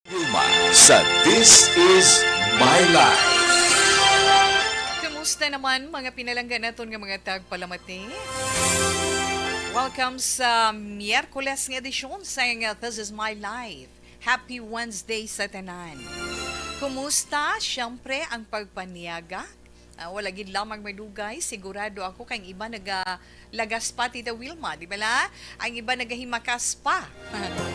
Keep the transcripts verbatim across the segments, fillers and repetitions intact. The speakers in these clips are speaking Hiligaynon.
Wilma sa This Is My Life. Kumusta naman, mga pinalangga naton nga mga tagpalamati? Welcome sa Miyerkules nga edisyon sa nga This Is My Life. Happy Wednesday sa tanan. Kumusta? Siyempre, ang pagpaniaga. Ah, wala gid lamang madugay. Sigurado ako kay ang iba nagalagas pa, Tita Wilma, di ba la? Ang iba nagahimakas pa.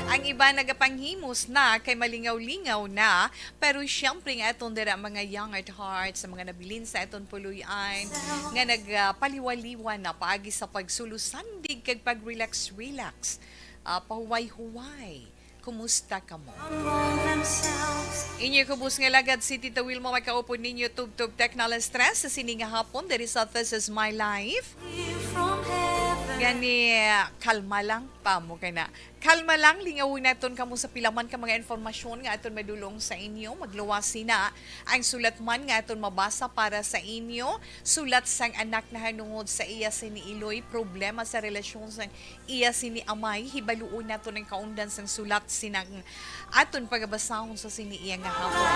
Ang iba nagapanghimos na kay malingaw-lingaw na. Pero siyempre nga aton dira mga young at heart sa mga nabilin sa aton puloy-an nga nagpaliwaliwa na paagi sa pagsulusandig kag pag-relax-relax. Ah, pahuway-huway. Kumusta kamo? Inyo kubos nga lagad si Tita Wilma, makaupod ninyo tubtob Tecnal Stress sa sini nga hapon diri sa This Is My Life. Gani, kalma lang pa mo kay na. Kalma lang, lingawon naton kamo sa pila man ka mga informasyon nga aton madulong sa inyo. Magluwas sina ang sulat man nga aton mabasa para sa inyo. Sulat sang anak nahanungod sa iya sini iloy, problema sa relasyon sang iya sini amay. Hibaluon naton ang kaundan sang sulat sinang aton pagabasahon sa sini iya nga hapon.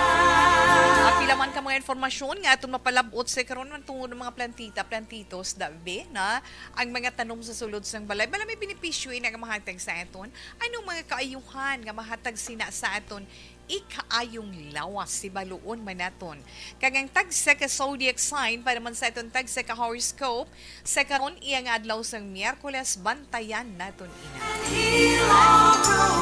Ah, pila man ka mga informasyon nga aton mapalab-ot sa karon man tungod ng mga plantita, plantitos, dabi na ang mga tanom sa sulod sang balay. Bala may benepisyo ina nga mahatag sa aton. Anong mga kaayuhan nga mahatag sina sa aton ikaayong lawas? Hibaluon man naton. Kag ang tagsa ka zodiac sign para man sa aton tagsa ka horoscope sa karon iya nga adlaw sang Miyerkules, bantayan naton ina.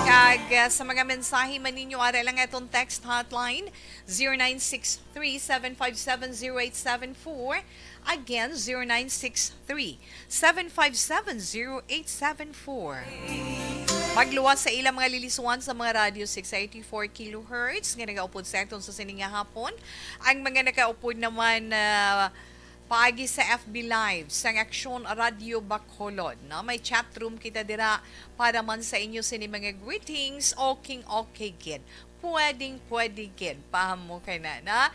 Kag ah, sa mga mensahe man ninyo, ara lang aton text hotline, zero nine six three, seven five seven, zero eight seven four. Again, zero nine six three, seven five seven, zero eight seven four. Magluwas sa ilang mga lilisuan sa mga radyo, six eighty-four kilohertz, nga nagaupod sa aton sa sining nga hapon. Ang mga nakaupod naman, ah, paagi sa F B Live, sang Aksyon Radio Bacolod, no? May chat room kita dira para man sa inyo sini mga greetings. Okay, okay gid. Pwedeng pwede gid. Paham mo kay na, na?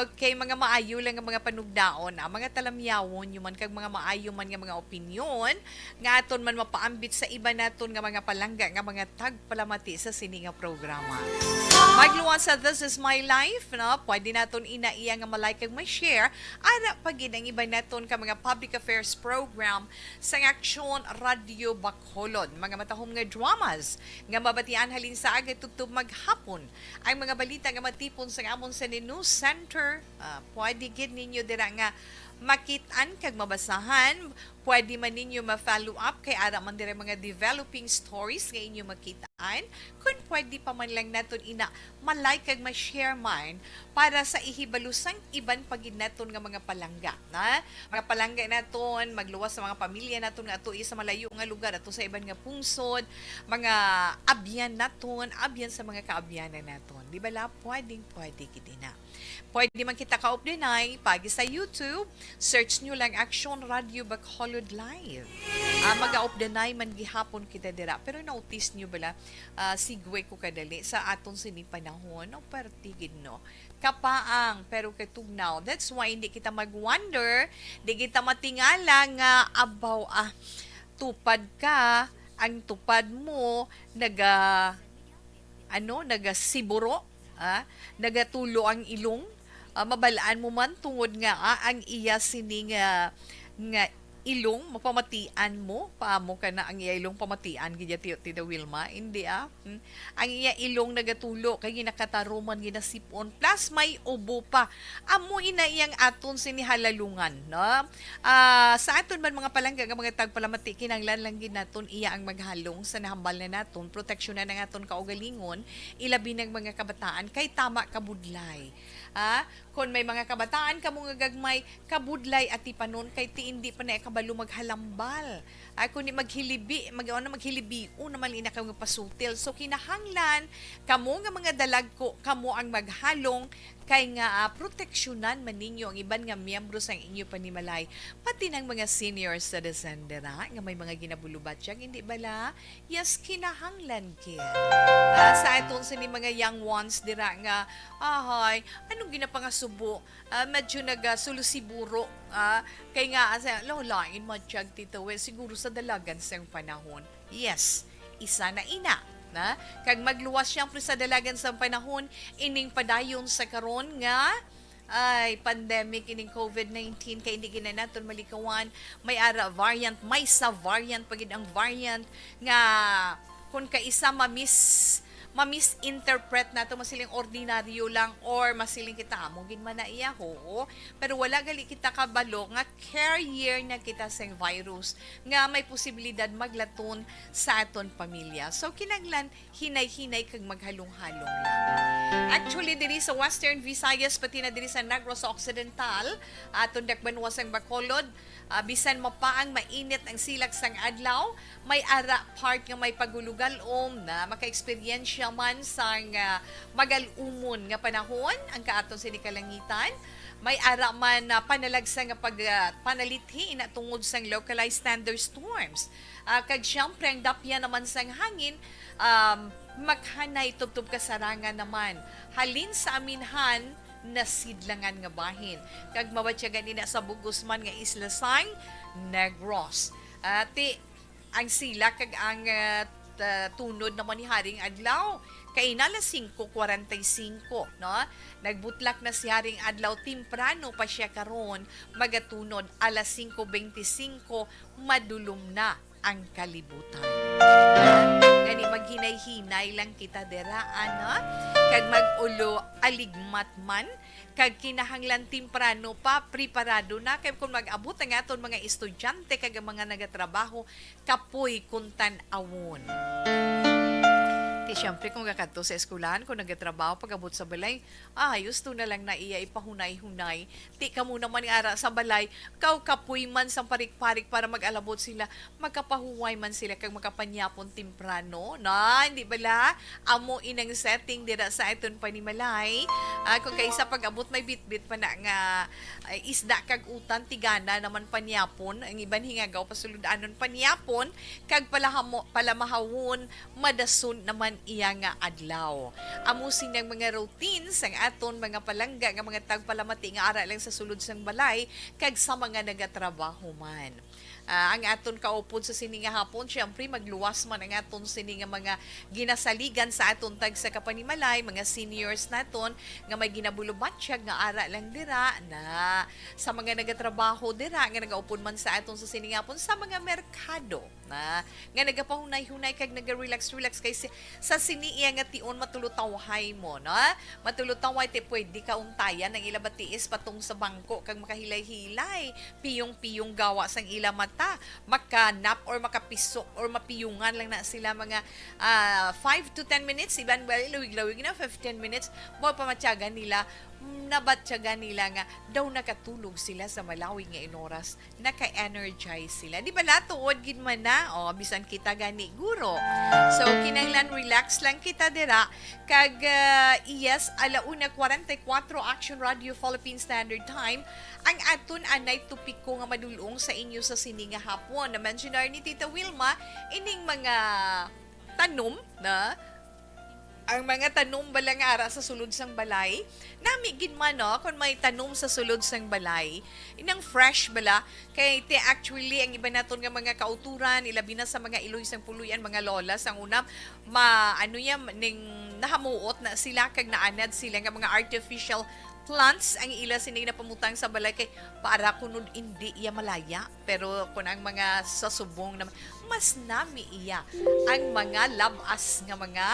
Okay, mga maayo lang nga mga panugdaon, ah, mga talamyawon, yun man kag mga maayo man nga mga opinyon, nga aton man mapaambit sa iba naton nga mga palangga nga mga tagpalamati sa sini nga programa. Magluwas sa This Is My Life, no? Pwede naton ina iya nga malike kag ma-share. Ara pa gid ang iba naton ka mga public affairs program sa Aksyon Radio Bacolod. Mga matahom nga dramas nga mabatian halin sa aga tubtob maghapon. Ang mga balita nga matipon sa amon sa News Center, ah, pwede gid ninyo dira nga makit-an kag mabasahan. Pwede man ninyo ma-follow up kay ara man dira mga developing stories nga inyo makitaan. Kun pwede pa man lang naton ina, ma-like kag ma-share man para sa ihibalo sang iban pa gid naton nga mga palangga, na? Mga palangga naton, magluwas sa mga pamilya naton nga ato sa malayo nga lugar, ato sa iban nga pungsod, mga abyan naton, abyan sa mga kaabyanan naton. Di ba la? Pwedeng pwede gid ina. Pwede man kita kaupdanay paagi sa YouTube. Search nyo lang Aksyon Radio Bacolod Live. Ah, magaupdanay man gihapon kita dira. Pero notice nyo bala, ah, sigwe ko kadali sa aton sini panahon, no? Perti gid, no? Kapaang, pero katugnaw. That's why hindi kita mag-wonder, di kita matingala nga, abaw, ah, tupad ka, ang tupad mo, naga, ano, nagasiburo, ah, nagatulo ang ilong. Ah, mabalaan mo man tungod nga, ah, ang iya sini nga, nga ilong mapamatian mo, paamo ka na ang iya ilong pamatian gid ya, Tio, Tita Wilma, hindi, ah. Hmm? Ang iya ilong nagatulo kay ginakataruman, ginasipon, plus may ubo pa. Amo ina iyang aton sini halalungan, no? Ah, sa aton man mga palangga nga mga tagpalamati, kinahanglan lang gid naton iya ang maghalong sa nahambal na naton, proteksyonan ang aton kaugalingon, ilabi ng mga kabataan kay tama kabudlay. Ah, kon may mga kabataan kamo nga gagmay, kabudlay atipanon kay ti indi pa na kabalo maghalambal. Ay, kundi maghilibi, mag, ano, maghilibion naman ina kamo nga pasutil. So, kinahanglan kamo nga mga dalagko, kamo ang maghalong kay nga, ah, proteksyonan man ninyo ang iban nga miyembro sang inyo panimalay, pati ng mga senior citizen dira nga may mga ginabulubatyag, hindi bala? Yes, kinahanglan gid. Ah, sa aton sini mga young ones dira nga, ahay, anong ginapangasubo? Ah, medyo nagasulusiburo, ah, kay nga, ah, sa, lo, lain man tiyag, Tita Wel, siguro sa dalagan sang panahon. Yes, isa na ina. Na? Kag magluwas siyempre sa dalagan sang panahon, ining padayon sa karon nga, ay, pandemic, ining covid nineteen, kay hindi gid na naton malikawan. May ara variant, may sa variant pa gid ang variant nga kung kaisa mamis-, ma-misinterpret nato, masiling ordinaryo lang or masiling kita, "Amo gid man na iya, oo." Pero wala gali kita kabalo nga carrier na kita sang virus nga may posibilidad maglaton sa aton pamilya. So, kinahanglan hinay-hinay kag maghalong-halong lang. Actually, diri sa Western Visayas, pati na diri sa Negros Occidental, aton dakbanwa sang Bacolod, ah, bisan mapaang mainit ang silak sang adlaw, may ara part nga may pagulugalom na makaeksperyensya man sang, ah, magalumon nga panahon ang kaaton sini kalangitan. May ara man na panalagsa nga pag, ah, panalithi ina tungod sang localized thunderstorms. Ah, kag siyempre, ang dapya naman sang hangin, um, maghanay tubtob kasarangan naman halin sa aminhan nasidlangan nga bahin. Kag mabatyagan ina sa bug-os man nga isla sang Negros. Ati, ang silak kag ang, ah, ta-, tunod naman ni haring adlaw kay na alas singko kwarenta y singko, no? Nagbutlak na si haring adlaw, temprano pa siya karon, magatunod alas singko bente singko, madulom na ang kalibutan. Gani, maghinay-hinay lang kita dira, ano? Kag mag-ulo aligmat man, kag kinahanglan temprano pa, preparado na. Kay kung mag-abot ang aton mga estudyante kag ang mga nagatrabaho, kapoy kung tan-awon. Ti, siyempre, kung kakadto sa eskwelahan, kung nagatrabaho, pag-abot sa balay, ah, ayos to na lang na iya ipahunay-hunay. Ti, kamo naman nga ara sa balay, kaw kapoy man sang parik-parik para mag-alabot sila, makapahuway man sila kag makapanyapon temprano. Na, hindi bala? Amo inang setting dira sa aton panimalay. Ah, kung kaisa pag-abot may bitbit pa na nga, ay, isda kag utan, tigana naman panyapon. Ang iban hingagaw pasulod-anon panyapon, kag palahamo-, palamahawon, madason naman iya nga adlaw. Amo sini ang mga routine sang aton mga palangga nga mga tagpalamati nga ara lang sa sulod sang balay kag sa mga nagatrabaho man. Ah, ang aton kaupod sa sini nga hapon, siyempre, magluwas man ang aton sini nga mga ginasaligan sa aton tagsa ka panimalay, mga seniors naton nga may ginabulubatyag nga ara lang dira na sa mga nagatrabaho dira nga nagaupod man sa aton sa sini nga hapon sa mga merkado na nga nagapahunay-hunay kag naga-relax-relax kay si, sa sini iya nga tion matulutawhay mo, no? Matulutawhay ti pwede ka untayan ang ila batiis patong sa bangko kag makahilay-hilay, piyong-piyong gawa sang ila mata, makanap or makapisok or mapiyungan lang na sila mga, ah, five to ten minutes, iban ba lawig-lawig na fifteen minutes, mo pamatyagan nila, nabatyagan nila nga daw nakatulog sila sa malawig nga inoras, naka-energize sila. Di ba, la, tuod gid man na? O, bisan kita gani, guro. So, kinahanglan relax lang kita dira. Kag, ah, yes, ala una kwarenta y kuwatro Action Radio Philippine Standard Time, ang aton anay topiko nga madulong sa inyo sa sini nga hapon. Na-mention ni Tita Wilma, ining mga tanom na ang mga tanom bala nga ara sa sulod sang balay, nami gid man, no, kung may tanom sa sulod sang balay, inang fresh bala, kay ti actually ang iba naton nga mga kauturan, ilabi na sa mga iloy sang puloy-an, mga lola sang una, ma-, ano yan, ning nahamuot na sila kag naanad sila nga mga artificial plants ang ila sini napamutang sa balay kay para kuno indi iya malaya. Pero kung ang mga sa subong naman, mas nami iya ang mga lab-as nga mga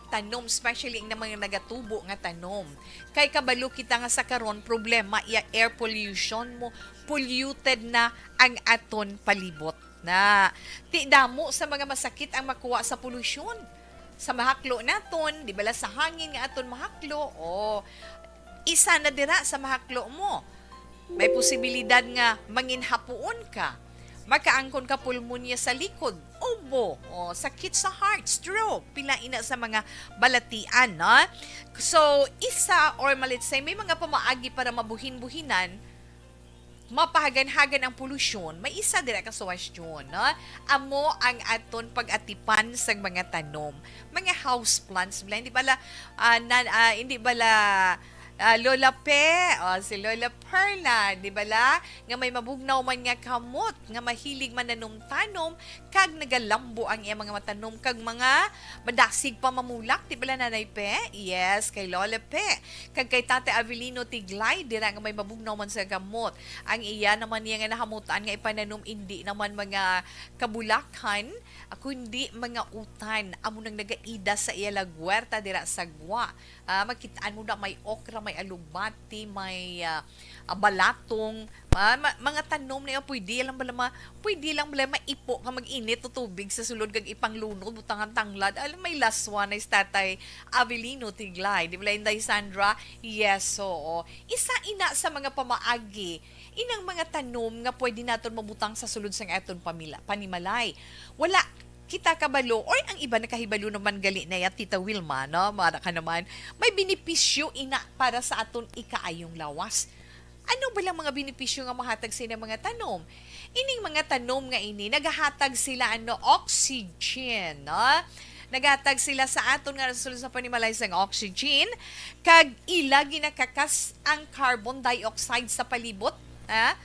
tanom, especially ang mga nagatubo nga tanom. Kay kabalo kita nga sa karon, problema iya air pollution mo, polluted na ang aton palibot na. Ti damo sa mga masakit ang makuha sa polusyon. Sa mahaklo naton, di bala sa hangin nga aton mahaklo, o isa na dira sa mahaklo mo. May posibilidad nga manginhapuon ka. Makaangkon ka pulmonya sa likod, ubo, o sakit sa heart, stroke, pila ina sa mga balatian, no? So, isa or ma-, let's say, may mga pamaagi para mabuhin-buhinan, mapahagan-hagan ang polusyon, may isa dira ka suwestyon, no? Amo ang aton pag-atipan sang mga tanom, mga house plants, bala, hindi bala, ah, na, ah, hindi bala Ah, Lola Pe, oh, si Lola Perla, di bala, nga may mabugnaw man nga kamot, nga mahilig mananum-tanom, kag nagalambo ang iya mga matanom, kag mga madasig pa mamulak, di bala, Nanay Pe? Yes, kay Lola Pe. Kag kay Tate Avelino Tiglay, dira nga may mabugnaw man sa kamot. Ang iya naman niya nga nahamutan nga ipananom, indi naman mga kabulakan, kundi mga utan. Amo nang nagaida sa iya lagwerta dira sa gwa. Ah, makit-an mo na may okra, may alugbati, may, ah, ah, balatong, ah, ma-, mga tanom na pwede lang bala ma-, pwede lang bala maipo nga mag-init o tubig sa sulod kag ipanglunod, butangan tanglad. Alam, may laswa na si Tatay Avelino Tiglay. Di ba, Inday Sandra? Yes, oo. Isa ina sa mga pamaagi, inang mga tanom nga pwede naton mabutang sa sulod sang aton pamila-, panimalay. Wala kita kabalo, or ang iba nakahibalo naman gali na ya, Tita Wilma, no? Mara ka naman, may benepisyo ina para sa aton ikaayong lawas. Ano ba lang mga benepisyo nga mahatag sa ilang mga tanom? Ining mga tanom nga ini, nagahatag sila, ano, oxygen, no? Nagahatag sila sa aton nga nasulod sa panimalay sang oxygen, kag ila ginakakas ang carbon dioxide sa palibot, ha?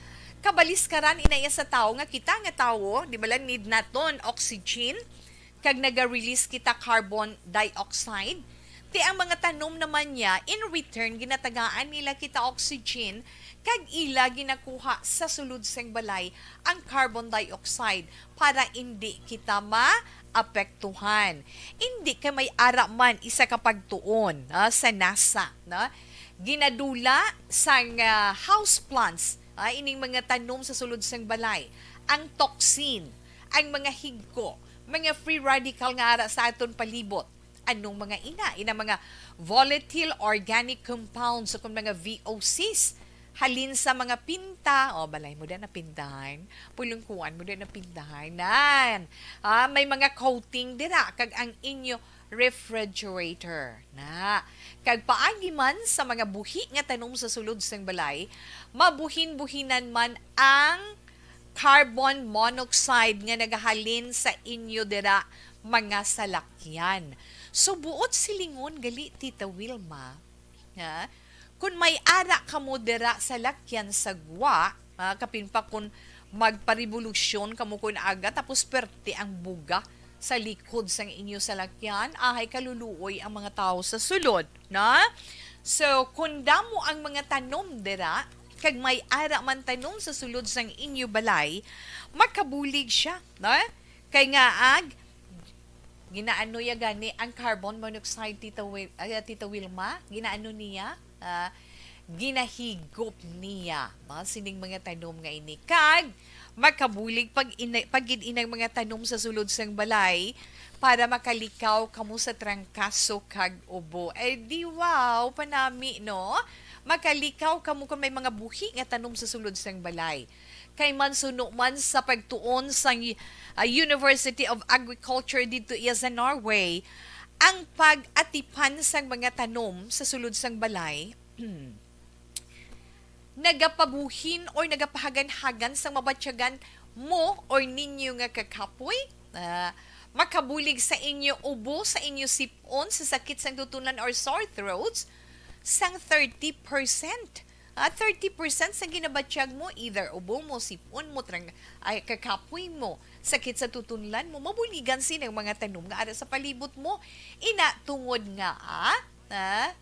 Kabaliskaran ina iya sa tawo, nga kita nga tawo, di ba lang, need naton oxygen, kag naga-release kita carbon dioxide. Ti ang mga tanom naman niya, in return, ginatagaan nila kita oxygen, kag ila ginakuha sa sulod sang balay ang carbon dioxide para indi kita maapektuhan. Indi kay may ara man isa ka pagtuon, ah, sa NASA, no? Ginadula sang, ah, house plants, ah, ining mga tanom sa sulod sang balay, ang toxin, ang mga higko, mga free radical nga ara sa aton palibot. Anong mga ina? Ina mga volatile organic compounds, o kung mga V O Cs. Halin sa mga pinta, o, balay mo din napintahan, pulungkuan mo din napintahan. Nan, ah, may mga coating dira, kag ang inyo refrigerator na. Kag paagi man sa mga buhi nga tanom sa sulod sang balay, mabuhin-buhinan man ang carbon monoxide nga nagahalin sa inyo dira mga salakyan. So, buot silingon gali, Tita Wilma, ha? Kun may ara kamo dira salakyan sa gwa, ha? Kapin pa kun magparevolusyon kamo kun aga, tapos perte ang buga sa likod sang inyo salakyan, ahay kaluluoy ang mga tawo sa sulod, na? So, kun damo ang mga tanom dira, kag may ara man tanom sa sulod sang inyo balay, makabulig siya, no? Kay nga ag, ginaano ya gani ang carbon monoxide, Tita Wil-, ah, Tita Wilma? Ginaano niya? Ah, ginahigop niya, no? Sining mga tanom nga ini. Kag, makabulig pag ina-, pag gid inang mga tanom sa sulod sang balay para makalikaw kamo sa trangkaso kag ubo. Eh, di wow, panami, no? Makalikaw kamo kung may mga buhi nga tanom sa sulod sang balay. Kay mansuno man sa pagtuon sang, ah, University of Agriculture didto iya sa Norway, ang pag-atipan sang mga tanom sa sulod sang balay, nagapabuhin or nagapahagan-hagan sang mabatyagan mo or ninyo nga kakapoy, ah, makabulig sa inyo ubo, sa inyo sip-on, sa sakit sang tutunlan or sore throats, sang thirty percent. Ah, thirty percent sang ginabatyag mo, either ubo mo, sip-on mo, trang-, ay, kakapoy mo, sakit sa tutunlan mo, mabuligan sini ang mga tanom nga ara sa palibot mo. Ina, tungod nga, ah, ah,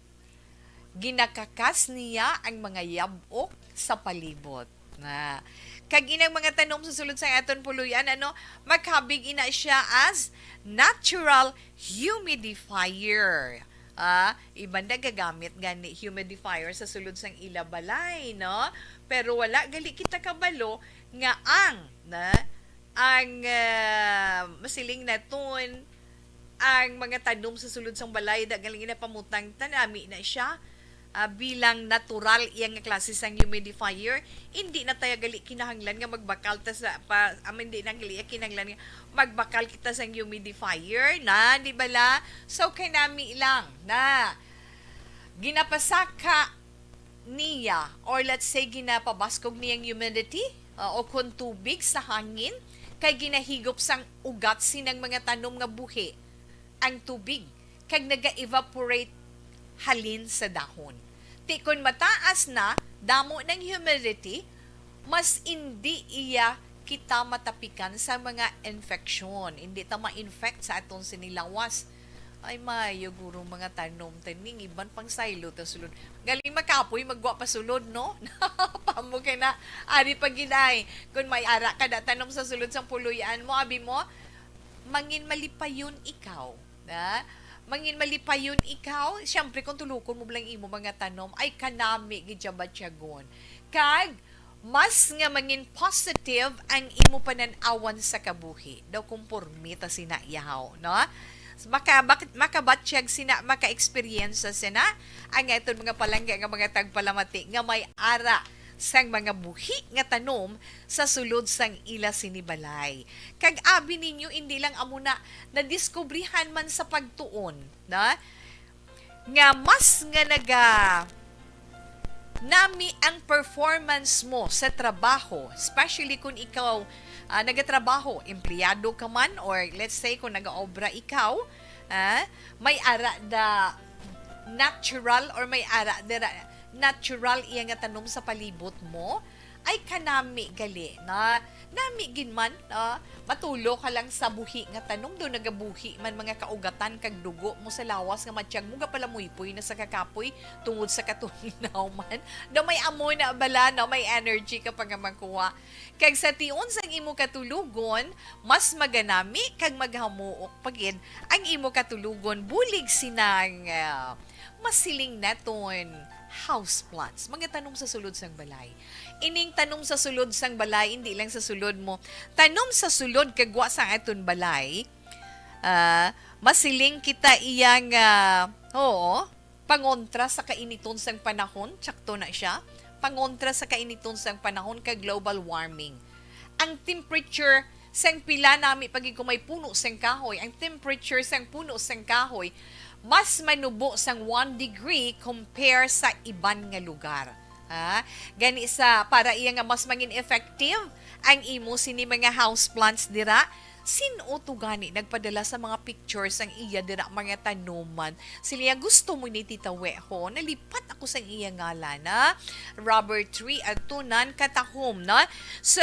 ginakakas niya ang mga yab-ok sa palibot. Na. Kag inang mga tanom sa sulod sang aton puloy-an, ano, makabig ina siya as natural humidifier. Ah, iban nagagamit gani humidifier sa sulod sang ila balay, no? Pero wala gali kita kabalo nga ang, na, ang, ah, masiling naton, ang mga tanom sa sulod sang balay, da galing ina pamutang, tanami na siya, ah, bilang natural iya nga klase sang humidifier. Hindi na tayo gali kinahanglan nga magbakal ta sa, pa, I mean, hindi na gali kinahanglan nga magbakal kita sang humidifier na, di ba la? So, kay nami lang na ginapasaka niya, or let's say, ginapabaskog niya ang humidity, uh, o kon tubig sa hangin, kay ginahigop sang ugat sinang mga tanom nga buhi ang tubig, kag naga-evaporate halin sa dahon. Kung mataas na, damo ng humidity, mas hindi iya kita matapikan sa mga infection. Hindi ta ma-infect sa aton sini lawas. Ay, maayo guro mga tanom taning iban pang saylo ta sulod. Galing makapoy, magwa pa sulod, no? Pamo kay na, ari pa gid ay. Kung may ara ka na tanom sa sulod sang puloy-an mo, abi mo, mangin malipayon ikaw. Na? Mangin malipayon ikaw, siyempre kung tulukon mo lang imo mga tanom, ay kanami gid siya batyagon. Kag, mas nga mangin positive ang imo panan-awan sa kabuhi. Daw kumporme ta sina yahaw, no? Maka, bak-, makabatyag sina, maka-experience sina ang aton mga palangga nga mga tagpalamati nga may ara sang mga buhi nga tanom sa sulod sang ila sini balay. Kag abi ninyo, indi lang amo na, nadiskubrihan man sa pagtuon, na, nga mas nga naga nami ang performance mo sa trabaho, especially kung ikaw, ah, nagatrabaho, empleyado ka man, or let's say kung nagaobra ikaw, ah, may ara da natural or may ara dira natural iya nga tanom sa palibot mo, ay kanami gali na nami gid man, ah, matulo ka lang sa buhi nga tanom, do nagabuhi man mga kaugatan kag dugo mo sa lawas nga matyag mo gapalamuypoy na sa kakapoy tungod sa katunaw man. Do may amo na bala, no, may energy ka pa nga magkuha. Kag sa tion sang imo katulogon, mas maganami kag maghamuok pa gid ang imo katulogon bulig sinang, ah, masiling naton houseplants, mga tanom sa sulod sang balay. Ining tanom sa sulod sang balay, hindi lang sa sulod mo. Tanom sa sulod kag wa sa aton balay. Ah, masiling kita iyang, ah, oo, pangontra sa kainiton sang panahon, tsakto na siya, pangontra sa kainiton sang panahon kag global warming. Ang temperature sang pila nami pa gid kung may puno sang kahoy, ang temperature sang puno sang kahoy mas manubo sang one degree compare sa iban nga lugar. Ha? Gani sa, para iya nga mas mangin effective ang imo sini mga houseplants dira, sin-o to gani nagpadala sa mga pictures ang iya dira mga tanuman? Sila, "Gusto mo ni Tita Weho? Nalipat ako sa iya ngalan, ha? Rubber tree, adto nan katahom, no?" So,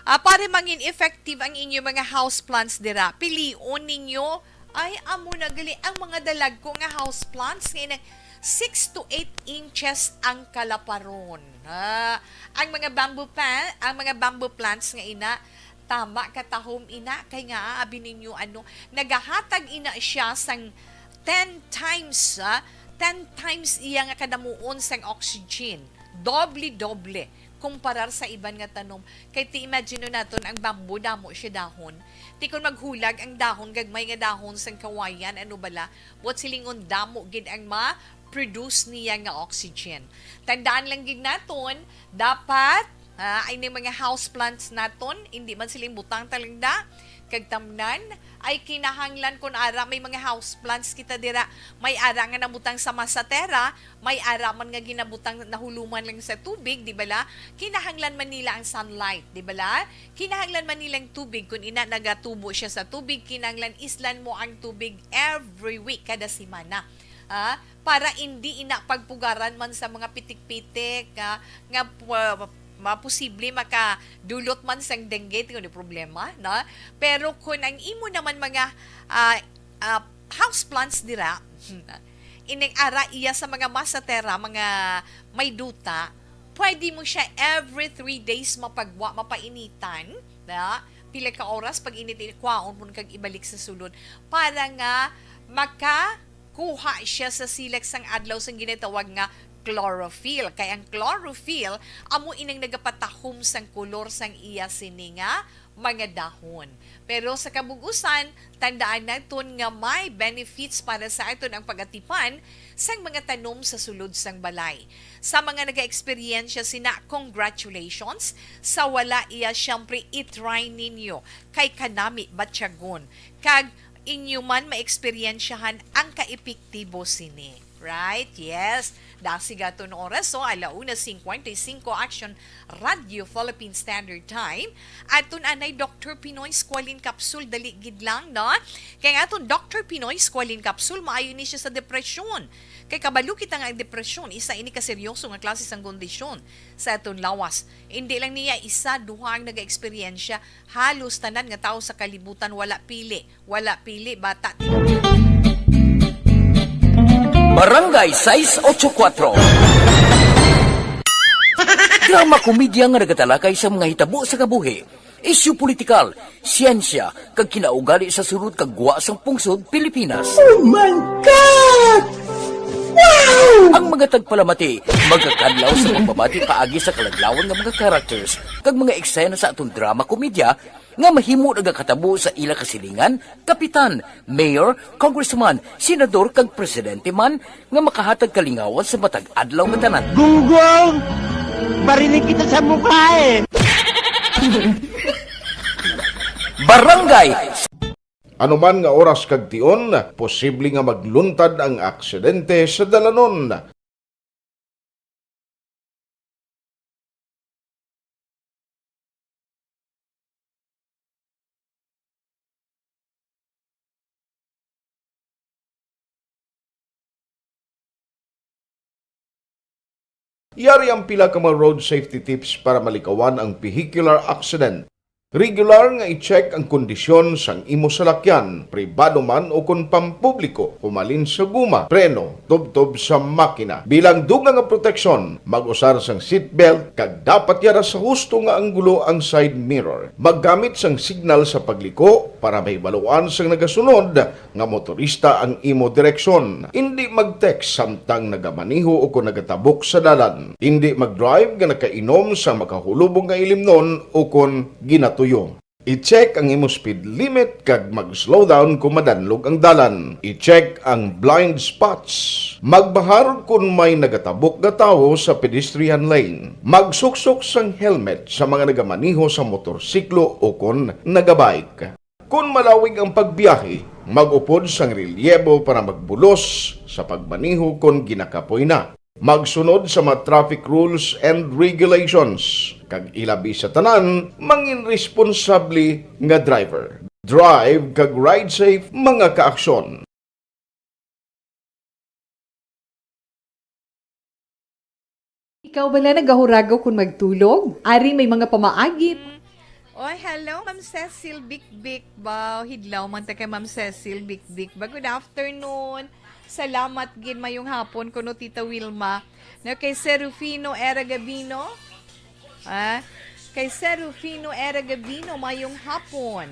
ah, para mangin effective ang inyo mga houseplants dira, pilion ninyo, ay, amo na gali ang mga dalagko nga houseplants nga inang six to eight inches ang kalaparon. Ah, ang mga bamboo pa, ang mga bamboo plants nga ina, tama katahom ina, kay nga abi ninyo, ano, nagahatag ina siya sang ten times, ah, ten times iya nga kadamuon sang oxygen. Doble-doble kumparar sa iban nga tanom. Kay ti imagine naton ang bamboo, damo siya dahon. Ti kon maghulag ang dahon, gagmay nga dahon sang kawayan, ano bala, buot silingon damo gid ang ma-produce niya nga oxygen. Tandaan lang gid naton, dapat, ah, ay ning mga houseplants naton, hindi man siling butang talangda, kag tamnan, ay kinahanglan kun ara may mga houseplants kita dira, may ara nga nabutang sa masatera, may ara man nga ginabutang nahuluman lang sa tubig, di bala? Kinahanglan man nila ang sunlight, di bala? Kinahanglan man nilang tubig, kun ina nagatubo siya sa tubig, kinahanglan islan mo ang tubig every week, kada semana. Ah, para hindi ina pagpugaran man sa mga pitik-pitik, ah, nga pu-, maposible makadulot man sang dengue, ito yung problema, no? Pero kung ang imo naman mga, ah, ah, houseplants dira, ining ara iya sa mga masatera, mga may duta, pwede mo siya every three days mapagwa, mapainitan, na pila ka oras pag init, kwaon mo kag ibalik sa sulod para nga maka kuha siya sa silak sang adlaw sang ginatawag nga chlorophyll. Kay ang chlorophyll amo ining nagapatahom sang kolor sang iya sini nga mga dahon. Pero sa kabug-usan, tandaan naton nga may benefits para sa aton ang pag-atipan sang mga tanom sa sulod sang balay. Sa mga nagaeksperyensya sina, congratulations. Sa wala, iya siyempre i-try ninyo kay kanami batyagon. Kag inyo man maeksperiensyahan ang kaepektibo sini. Right? Yes. Dasig aton oras, so, ala una cincuenta y cinco, Action Radio Philippine Standard Time. Aton anay Doctor Pinoy Squalene Capsule, dali gid lang, no? Kay ang aton Doctor Pinoy Squalene Capsule, maayo ni siya sa depresyon, Kay kabalo kita nga ang depresyon, isa ini ka seryoso nga klase sang kondisyon sa aton lawas. Indi lang niya isa, duha ang nagaeksperyensya. Halos tanan nga tawo sa kalibutan, wala pili. Wala pili, bata. Barangay sais ocho kuatro. Drama komedya nga nagatalakay sa mga hitabo sa kabuhi, isyu politikal, siyensya, kag kinaugali sa sulod kag gwa sang pungsod Pilipinas. Oh my God! Wow! Ang mga tagpalamati magakadlaw sa pagbabati paagi sa kaladlawan nga mga characters kag mga eksena sa aton drama komedya nga mahimo nagakatabo sa ila kasilingan, kapitan, mayor, congressman, senador, kag presidente man, nga makahatag kalingawan sa matag adlaw nga tanan. Gunggong! Barilin kita sa mukha eh! Barangay Ano man nga oras kag tion, posible nga magluntad ang aksidente sa dalanon. Yari ang pila ka mga road safety tips para malikawan ang vehicular accident. Regular nga i-check ang kondisyon sang imo salakyan, pribado man o kon pampubliko, humalin sa guma, preno, tubtob sa makina. Bilang dugang nga proteksyon, mag-usar sang seatbelt kag dapat yara sa husto nga anggulo ang side mirror. Maggamit sang signal sa pagliko para mahibaluan sang nagasunod nga motorista ang imo direksyon. Indi mag-text samtang nagamaneho o kon nagatabok sa dalan. Indi mag-drive nga nakainom sa makahulubong nga ilimnon o kon ginatuyo. I-check ang imo speed limit kag mag-slow down kon madanlog ang dalan. I-check ang blind spots. Magbahar kon may nagatabok nga tawo sa pedestrian lane. Magsuksok sang helmet sa mga nagamaneho sa motorsiklo o kon nagabike. Kon malawig ang pagbiyahe, mag-upod sang relyebo para magbulos sa pagmaneho kon ginakapoy na. Magsunod sa mga traffic rules and regulations, kag ilabi sa tanan, mangin responsable nga driver. Drive kag ride safe, mga kaaksyon. Ikaw bala nagahuragaw kon magtulog? Ari may mga pamaagi. Mm. Oh, hello, Ma'am Cecil Bikbik. Wow, hidlaw man ta kay Ma'am Cecil Bikbik. Ba, good afternoon. Salamat gid, mayong hapon kuno, Tita Wilma. No, kay Serufino Era Gabino. Ah, kay Serufino Era Gabino, mayong hapon.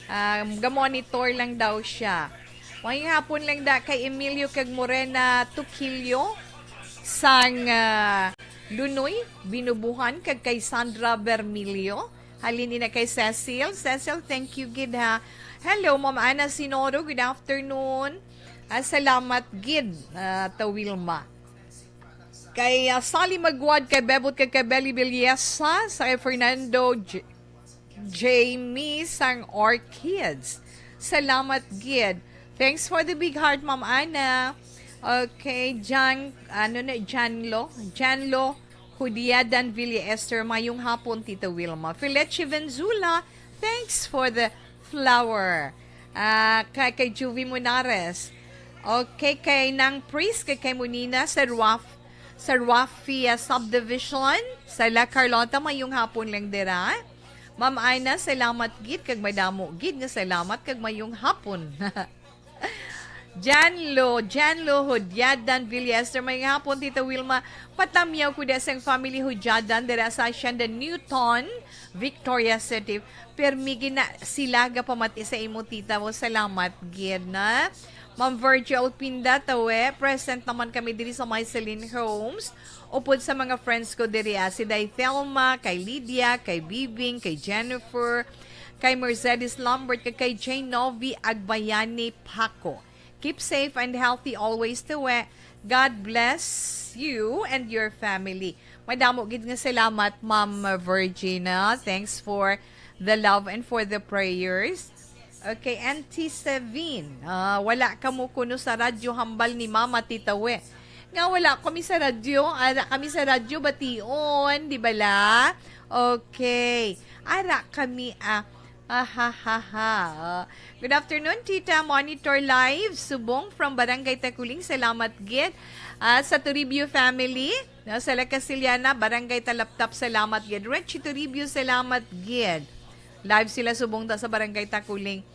Um, ga-monitor lang daw siya. Mayong hapon lang da kay Emilio kag Morena Tukilio sang, ah, Lunoy, Binubuhan, kag kay Sandra Bermilio. Halin ina kay Cecil. Cecil, thank you gid, ha. Hello, Ma'am Ana Sinoro. Good afternoon. Ah, salamat gid, ah, ta Wilma. Kay, ah, Sally Magwad, kay Bebot, kay, kay Belly Villesa, sa kay Fernando J-, Jamie sang Orchids. Salamat gid. Thanks for the big heart, Ma'am Ana. Okay, Jan, ano na, Janlo? Janlo Hudiadan Villa Esther, mayong hapon, Tita Wilma. Filet Chivenzula, thanks for the flower. Ah, kay, kay Juvie Munares. Okay, kay Nang Pris, kay, kay Munina, sa Ruaf, sa Ruafia Subdivision, sa La Carlota, mayong hapon lang dira. Ma'am Ana, salamat gid, kag madamo gid nga salamat, kag mayong hapon. Janlo, Janlo Hudyadan Villester, mayong hapon, Tita Wilma. Patamyaw ko da sang family Hudyadan dira sa Hacienda Newton, Victoria City. Permi gid na sila gapamati sa imo, tita mo. Salamat gid na. Ma'am Virgil Pinda, tawe, present naman kami diri sa Myceline Homes. Upod sa mga friends ko diri, ah, si Day Thelma, kay Lydia, kay Bibing, kay Jennifer, kay Mercedes Lambert, kag kay Jane Novi Agbayani Paco. Keep safe and healthy always, tawe. God bless you and your family. Madamo gid nga salamat, Ma'am Virgina. Thanks for the love and for the prayers. Okay, Auntie Sevin, ah, wala kamo kuno sa radyo hambal ni Mama, Tita We. Nga wala kami sa radyo, ara kami sa radyo bation, di bala? Okay. Ara kami, ah, Ahahaha. Oh. Good afternoon, Tita. Monitor live. Subong from Barangay Takuling. Salamat gid. Ah, sa Toribio family, no, sa La Castellana, Barangay Talaptap. Salamat gid. Richie Toribio, salamat gid. Live sila subong ta sa Barangay Takuling.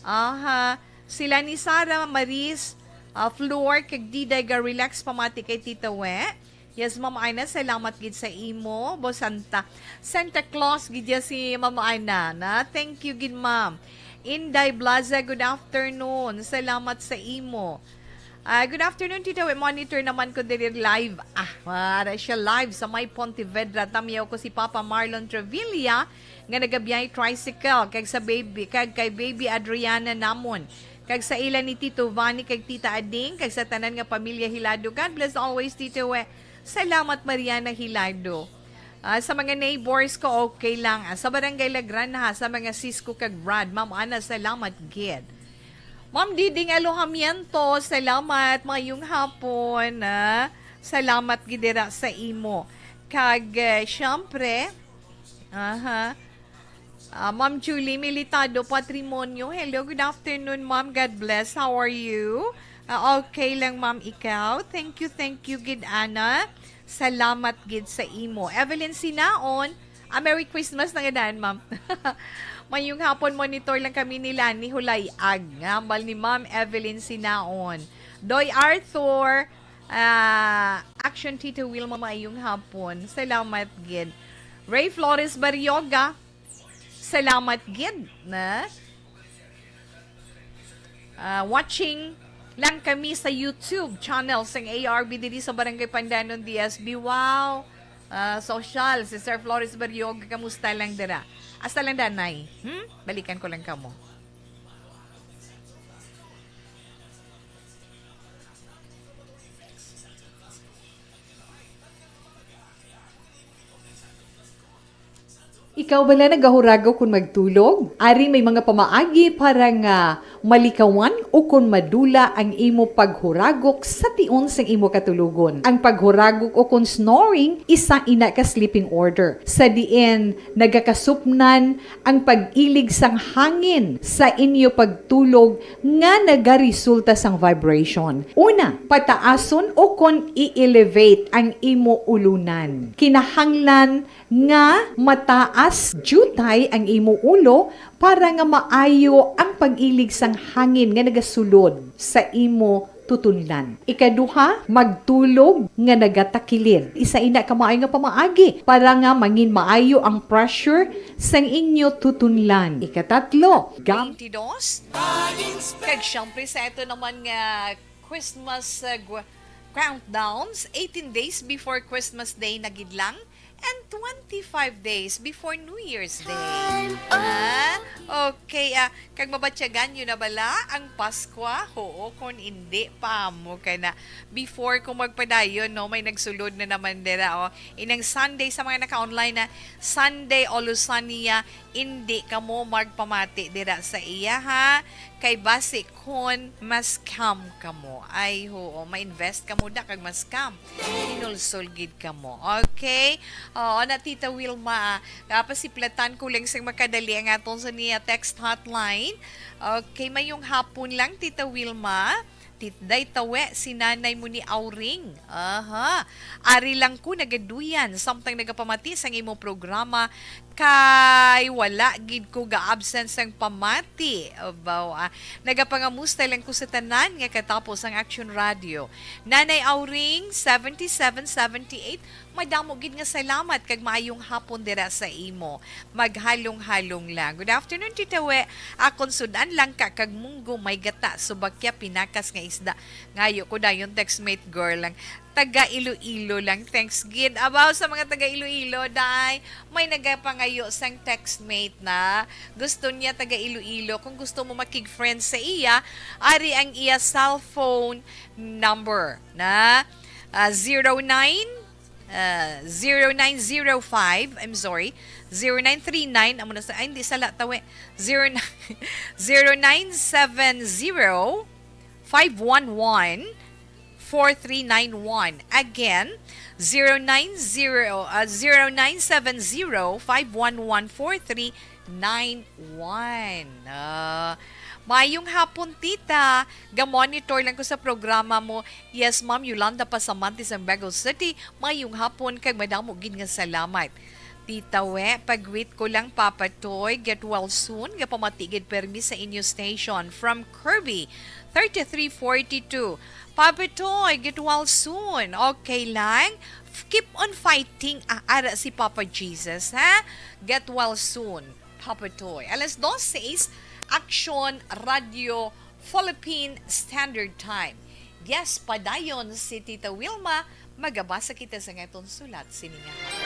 Aha. Sila ni Sara Maris, ah, Flor, kag Diday ga relax pamati kay Tita We. Yes, Ma'am Ana, salamat gid sa imo. Bo Santa, Santa Claus gid ya si Ma'am Ana, na. Thank you gid, Ma'am. Inday Blaza, good afternoon. Salamat sa imo. Ah, good afternoon, Tita We. Monitor naman ko diri live. Ah, wala siya live sa may Pontevedra. Tamiyaw ko si Papa Marlon Trevilla nga nagabiyay tricycle kag sa baby, kag kay baby Adriana namon. Kag sa ila ni Tito Vani kag Tita Ading, kag sa tanan nga pamilya Hilado. God bless always, Tito We. Salamat, Mariana Hilado. Ah, sa mga neighbors ko, okay lang. Ah, sa Barangay La Granja, sa mga sis ko kag Brad. Ma'am Ana, salamat gid. Ma'am Diding Alojamiento, salamat. Mayong hapon, ah. Salamat gid dira sa imo. Kag, eh, syempre, aha. Ah, Ma'am Julie Militado Patrimonio. Hello, good afternoon, Ma'am. God bless. How are you? Ah, okay lang, Ma'am, ikaw? Thank you, thank you, gid, Ana. Salamat gid sa imo. Evelyn Sinaon, ah, Merry Christmas na nga daan, Ma'am. Mayong hapon, monitor lang kami nila ni Hulay-ag, nga hambal ni Ma'am Evelyn Sinaon. Doy Arthur, ah, Action Tito Wilma, mayong hapon. Salamat gid. Ray Flores Barrioga, salamat gid, na. Ah, watching lang kami sa YouTube channel sang A R B diri sa Barangay Pandanon, D S B. Wow! Ah, social, si Sir Flores Barriog, kamusta lang dira? Hasta lang danay. Hmm? Balikan ko lang kamo. Ikaw bala nagahuragok kon magtulog? Ari may mga pamaagi para nga malikawan ukon madula ang imo paghuragok sa tion sang imo katulogon. Ang paghuragok ukon snoring, isa ina ka sleeping order, sa diin nagakasupnan ang pag-ilig sang hangin sa inyo pagtulog nga nagaresulta sang vibration. Una, pataason ukon i-elevate ang imo ulunan. Kinahanglan nga mataas diutay ang imo ulo para nga maayo ang pag-ilig sang hangin nga nagasulod sa imo tutunlan. Ikaduha, magtulog nga nagatakilid. Isa ina ka maayo nga pamaagi para nga mangin maayo ang pressure sang inyo tutunlan. Ikatatlo, gam- Twenty-dos. Kag syempre sa ito naman nga Christmas, uh, gu-, countdowns, eighteen days before Christmas Day na gid lang, and twenty-five days before New Year's Day. Ah, okay, ah, kag mabatyagan nyo na bala ang Paskwa? Huo, kon indi pa, amo ka na. Before ko magpadayon, no, may nagsulod na naman dira, oh. Inang Sunday sa mga naka-online na, Sunday Olusania, indi kamo magpamati dira sa iya, ha? Kay basi kon ma-scam kamo. Ay, huo, ma-invest kamo da kag ma-scam. Hinulsol gid kamo. Okay? Oo, na, Tita Wilma, ah, kapasiplatan ko lang sing makadali ang aton sa niya text hotline. Okay, mayong hapon lang, Tita Wilma. Tit-, day tawe, si nanay mo ni Auring. Aha. Ari lang ko nagaduyan, samtang nagapamati sang imo programa, kay wala gid ko ga-absent sang pamati. Abaw, ah. Nagapangamusta lang ko sa tanan nga katapos ang Action Radio. Nanay Auring, seventy-seven seventy-eight, madamo gid nga salamat kag maayong hapon dira sa imo. Maghalong-halong lang. Good afternoon, Tita We. Akon sud-an lang ka kag munggo may gata, subakya, pinakas nga isda. Ngayo ko dayon textmate girl lang. Taga Iloilo lang. Thanks gid. Abaw sa mga taga Iloilo, day, may nagapangayo sang textmate na. Gusto niya taga Iloilo. Kung gusto mo makig-friend sa iya, ari ang iya cellphone number na, ah, zero nine, ah, zero nine zero five, I'm sorry, zero nine three nine, amo na sa, ay, hindi, sala, tawe, zero nine, zero nine seven zero, five one one, four three nine one. Again, zero nine zero, ah, zero nine seven zero, five one one, four three nine one. Ah, mayong hapon, tita. Ga-monitor lang ko sa programa mo. Yes, ma'am. Yolanda Pasamante sa Bagos City. Mayong hapon, kag madamo gid nga salamat. Tita We, pag-greet ko lang, Papa Toy, get well soon. Gapamati gid permi sa inyo station. From Kirby, thirty-three forty-two. Papa Toy, get well soon. Okay lang? F-, keep on fighting. Ah, ara si Papa Jesus, ha? Get well soon, Papa Toy. Alas dos seis, Aksyon Radio Philippine Standard Time. Yes, padayon si Tita Wilma. Magabasa kita sa aton sulat sini nga hapon.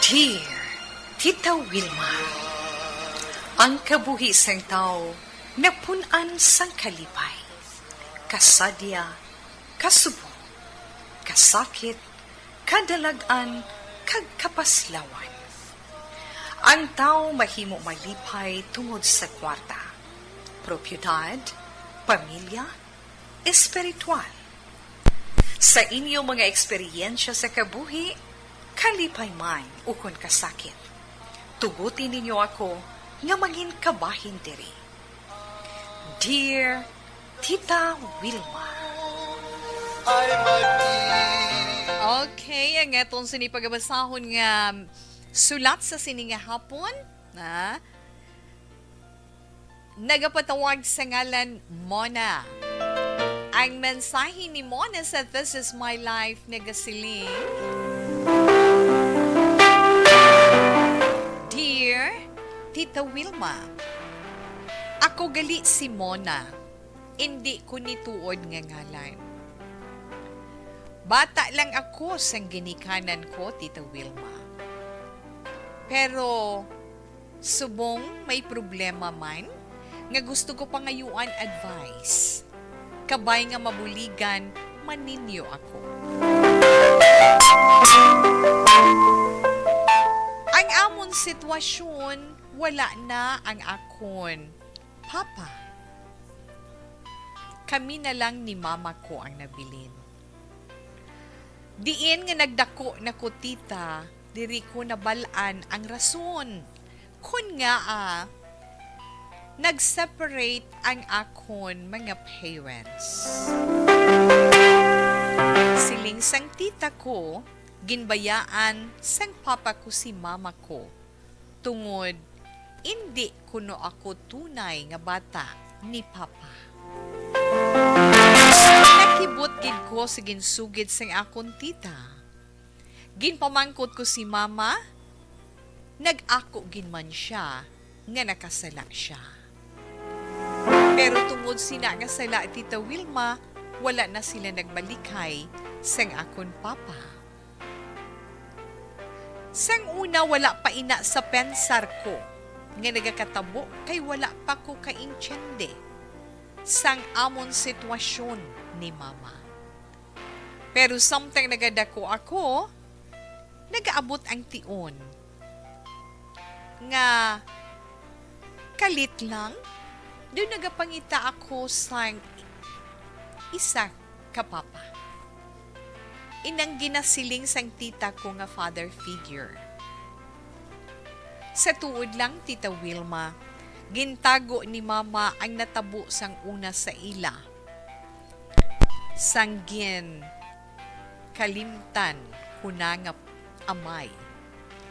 Dear Tita Wilma, ang kabuhi sang tawo napun-an sang kalipay, kasadya, kasubong, kasakit, kadalag-an, kag kapaslawan. Ang tawo mahimo malipay tungod sa kwarta, propiedad, pamilya, espiritual. Sa inyo mga eksperyensya sa kabuhi, kalipay man ukon kasakit, tuguti ninyo ako nga mangin kabahin diri. Dear Tita Wilma. Okay, ang aton sini pagabasahon nga sulat sa sini nga hapon, ha? Nagapatawag sa ngalan Mona. Ang mensahe ni Mona sa This Is My Life nagasiling, Dear Tita Wilma, ako gali si Mona, indi ko ni tuod nga ngalan. Bata lang ako sang ginikanan ko, Tita Wilma. Pero subong may problema man nga gusto ko pangayuan advice, kabay nga mabuligan man ninyo ako. Ang amon sitwasyon, wala na ang akon papa. Kami na lang ni mama ko ang nabilin. Diin nga nagdako na ko, tita, diri ko nabal-an ang rason kon ngaa nag-separate ang akon mga parents. Siling sang tita ko, ginbayaan sang papa ko si mama ko tungod indi kuno ako tunay nga bata ni papa. Nakibot gid ko sa ginsugid sang akon tita. Ginpamangkot ko si mama, nag-ako gid man sia nga nakasala sia. Pero tungod sina nga sala, Tita Wilma, wala na sila nagmalikay sang akon papa. Sang una, wala pa ina sa pensar ko nga nagakatabo kay wala pa ko kaintiende sang amon sitwasyon ni mama. Pero samtang nagadako ako, nagaabot ang tion nga kalit lang, daw nagapangita ako sang isa ka papa. Inang ginasiling sang tita ko nga father figure. Sa tuod lang, Tita Wilma, gintago ni Mama ang natabo sang una sa ila. Sang gin kalimtan ko na nga amay.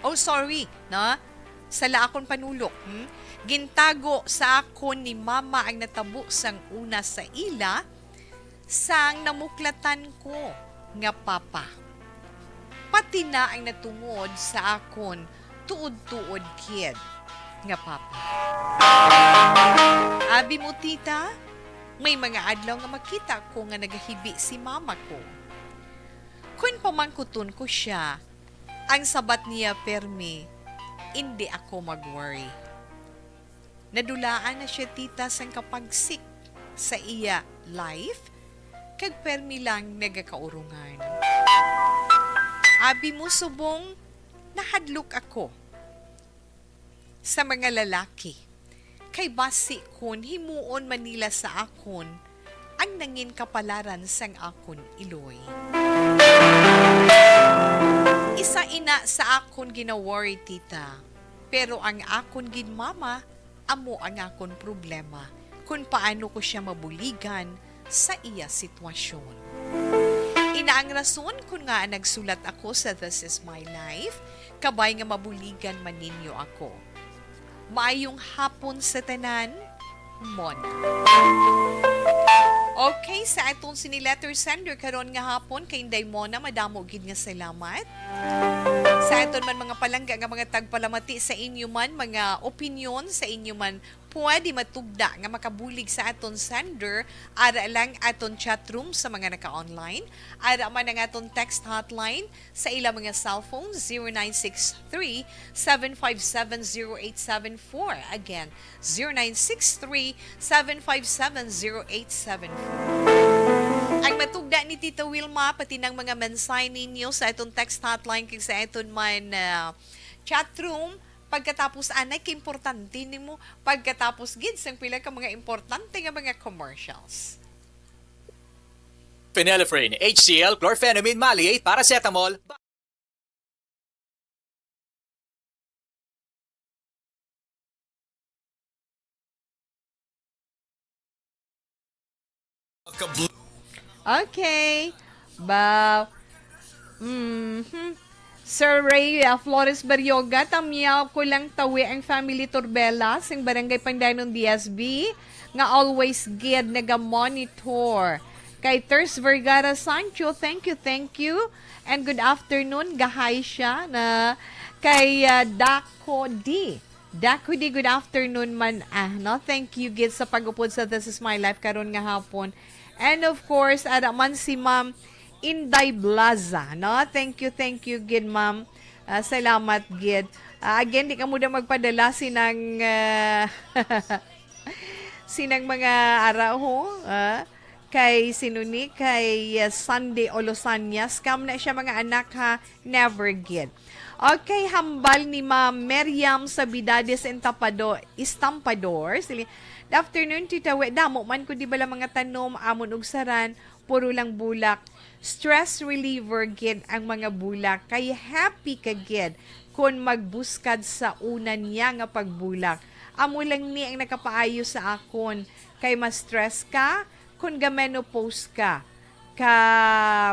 Oh, sorry, na? Sala akon panulok, hmm? Gintago sa akon ni Mama ang natabo sang una sa ila, sang namuklatan ko nga papa. Pati na ang natungod sa akon tuod-tuod kid nga papa. Abi mo, tita, may mga adlaw nga makita ko nga nagahibi si mama ko. Kon pamangkuton ko sia, ang sabat niya permi, "Indi ako mag-worry." Nadulaan na sia, tita, sang kapagsik sa iya life, kag permi lang nagakaurungan. Abi mo subong, nahadlok ako sa mga lalaki kay basi kon himuon man nila sa akon ang nangin kapalaran sang akon iloy. Isa ina sa akon gina-worry, tita, pero ang akon gid mama amo ang akon problema kon paano ko sia mabuligan sa iya sitwasyon. Ina ang rason kon ngaa nagsulat ako sa This Is My Life, kabay nga mabuligan man ninyo ako. Maayong hapon sa tanan, Mona. Okay, sa aton sini letter sender karon nga hapon kay Inday Mona, madamo gid nga salamat. Sa aton man mga palangga nga mga tagpalamati, sa inyo man mga opinyon, sa inyo man pwede matugda nga makabulig sa aton sender, ara lang aton chat room sa mga naka-online, ara man ang aton text hotline sa ilang mga cellphone, zero nine six three, seven five seven, zero eight seven four. Again, zero nine six three, seven five seven, zero eight seven four. Ang matugda ni Tita Wilma, pati ng mga mensahe ninyo sa aton text hotline kag sa aton man, ah, chat room, pagkatapos anay, kaimportante nimo, pagkatapos gid sang pila ka mga importante nga mga commercials. Phenylephrine, H C L, chlorphenamine maleate, paracetamol. Okay. Ba, mhm. Sir Ray, ah, Flores Barrioga, tamyaw ko lang tawi ang family Turbela sing Barangay Pandanon, D S B, nga always gid naga-monitor. Kay Thurs Vergara Sancho, thank you, thank you. And good afternoon, gahay siya na kay, ah, Daco D. Daco D, good afternoon man, ah, no? Thank you gid sa pag-upod sa This Is My Life karon nga hapon. And of course, ara man si Ma'am Inday Blaza, no? Thank you, thank you gid, ma'am. Ah, salamat gid. Ah, again, di ka mo na magpadala sinang, ah, sinang mga araw, ah, kay sino ni, kay, ah, Sunday Olosanya. Scam na siya, mga anak, ha? Never gid. Okay, hambal ni Ma'am Miriam Sabidades Entapado-, Estampador. Sili-, "Good afternoon, Tita We. Damo man ko di bala mga tanom, amon ug saran, puro lang bulak. Stress reliever gid ang mga bulak. Kay happy ka gid kon magbuskad sa una niya nga pagbulak. Amo lang ni ang nakapaayo sa akon. Kay ma-stress ka kon ga-menopause ka, ka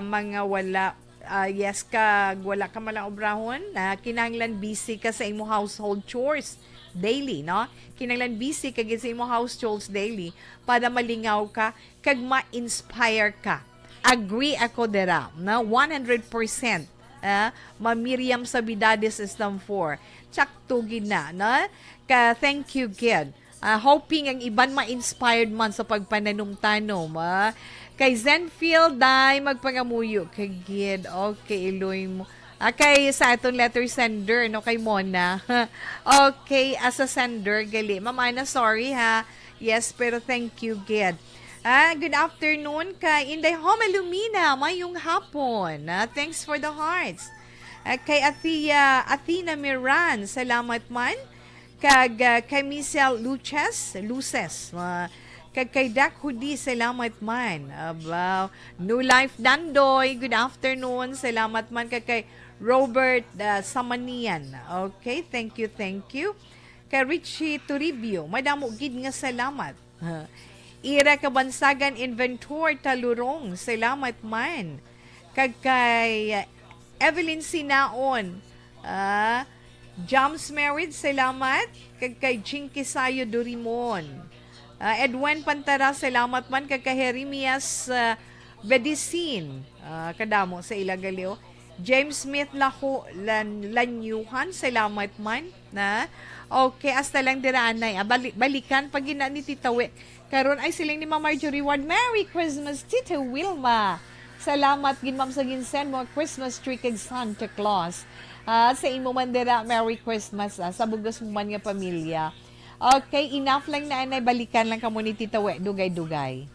mga wala, ah, yes, kag wala ka malang obrahon, na kinahanglan busy ka sa imo household chores daily, no? Kinahanglan busy ka gid sa imo house chores daily para malingaw ka kag ma-inspire ka." Agree ako dira, na one hundred percent. Ah, Ma Miriam Sabidades Estamfor. Tsakto gid na, no? Ka, thank you gid. Ah, hoping ang iban ma-inspired man sa pagpananumtanom, ah. Kay Zenfield, day, magpangamuyo ka gid. Okay, iloy mo. Ah, kay sa aton letter sender, no, kay Mona. Okay, as a sender, gali. Ma'am Ana, sorry ha. Yes, pero thank you gid. Ah, good afternoon kay Inday Homa Lumina. Mayong hapon. Ah, thanks for the hearts. Ah, kay Athea, Athena Miran, salamat man. Kag, ah, kay Michelle Luces, Luces, ah, kag kay Dak Hudi, salamat man. Aba, New Life Dandoy, good afternoon, salamat man. Kag kay Robert, ah, Samanian, okay, thank you, thank you. Kay Richie Toribio, madamo gid nga salamat. Ira Kabansagan Inventor Talurong, salamat man. Kag kay, ah, Evelyn Sinaon, ah, Jams Merit, salamat. Kag kay Jinky Sayo Durimon. Ah, Edwin Pantara, salamat man. Kag kay Jeremias, ah, Bedicin, ah, kadamo sa ila gali, oh. James Smith Laho-, Lan-, Lanyuhan, salamat man, na. Okay, hasta lang dira, anay. Ah, bali-, balikan pa gina ni Tita Wi. Karon ay siling ni Ma'am Marjorie Ward, "Merry Christmas, Tita Wilma." Salamat gid, ma'am, sa ginsend mo Christmas tree kag Santa Claus. Ah, sa imo man dira, Merry Christmas, ah, sa bugos mo man nga pamilya. Okay, enough lang na, anay. Balikan lang kamo ni Tita Wi, dugay-dugay.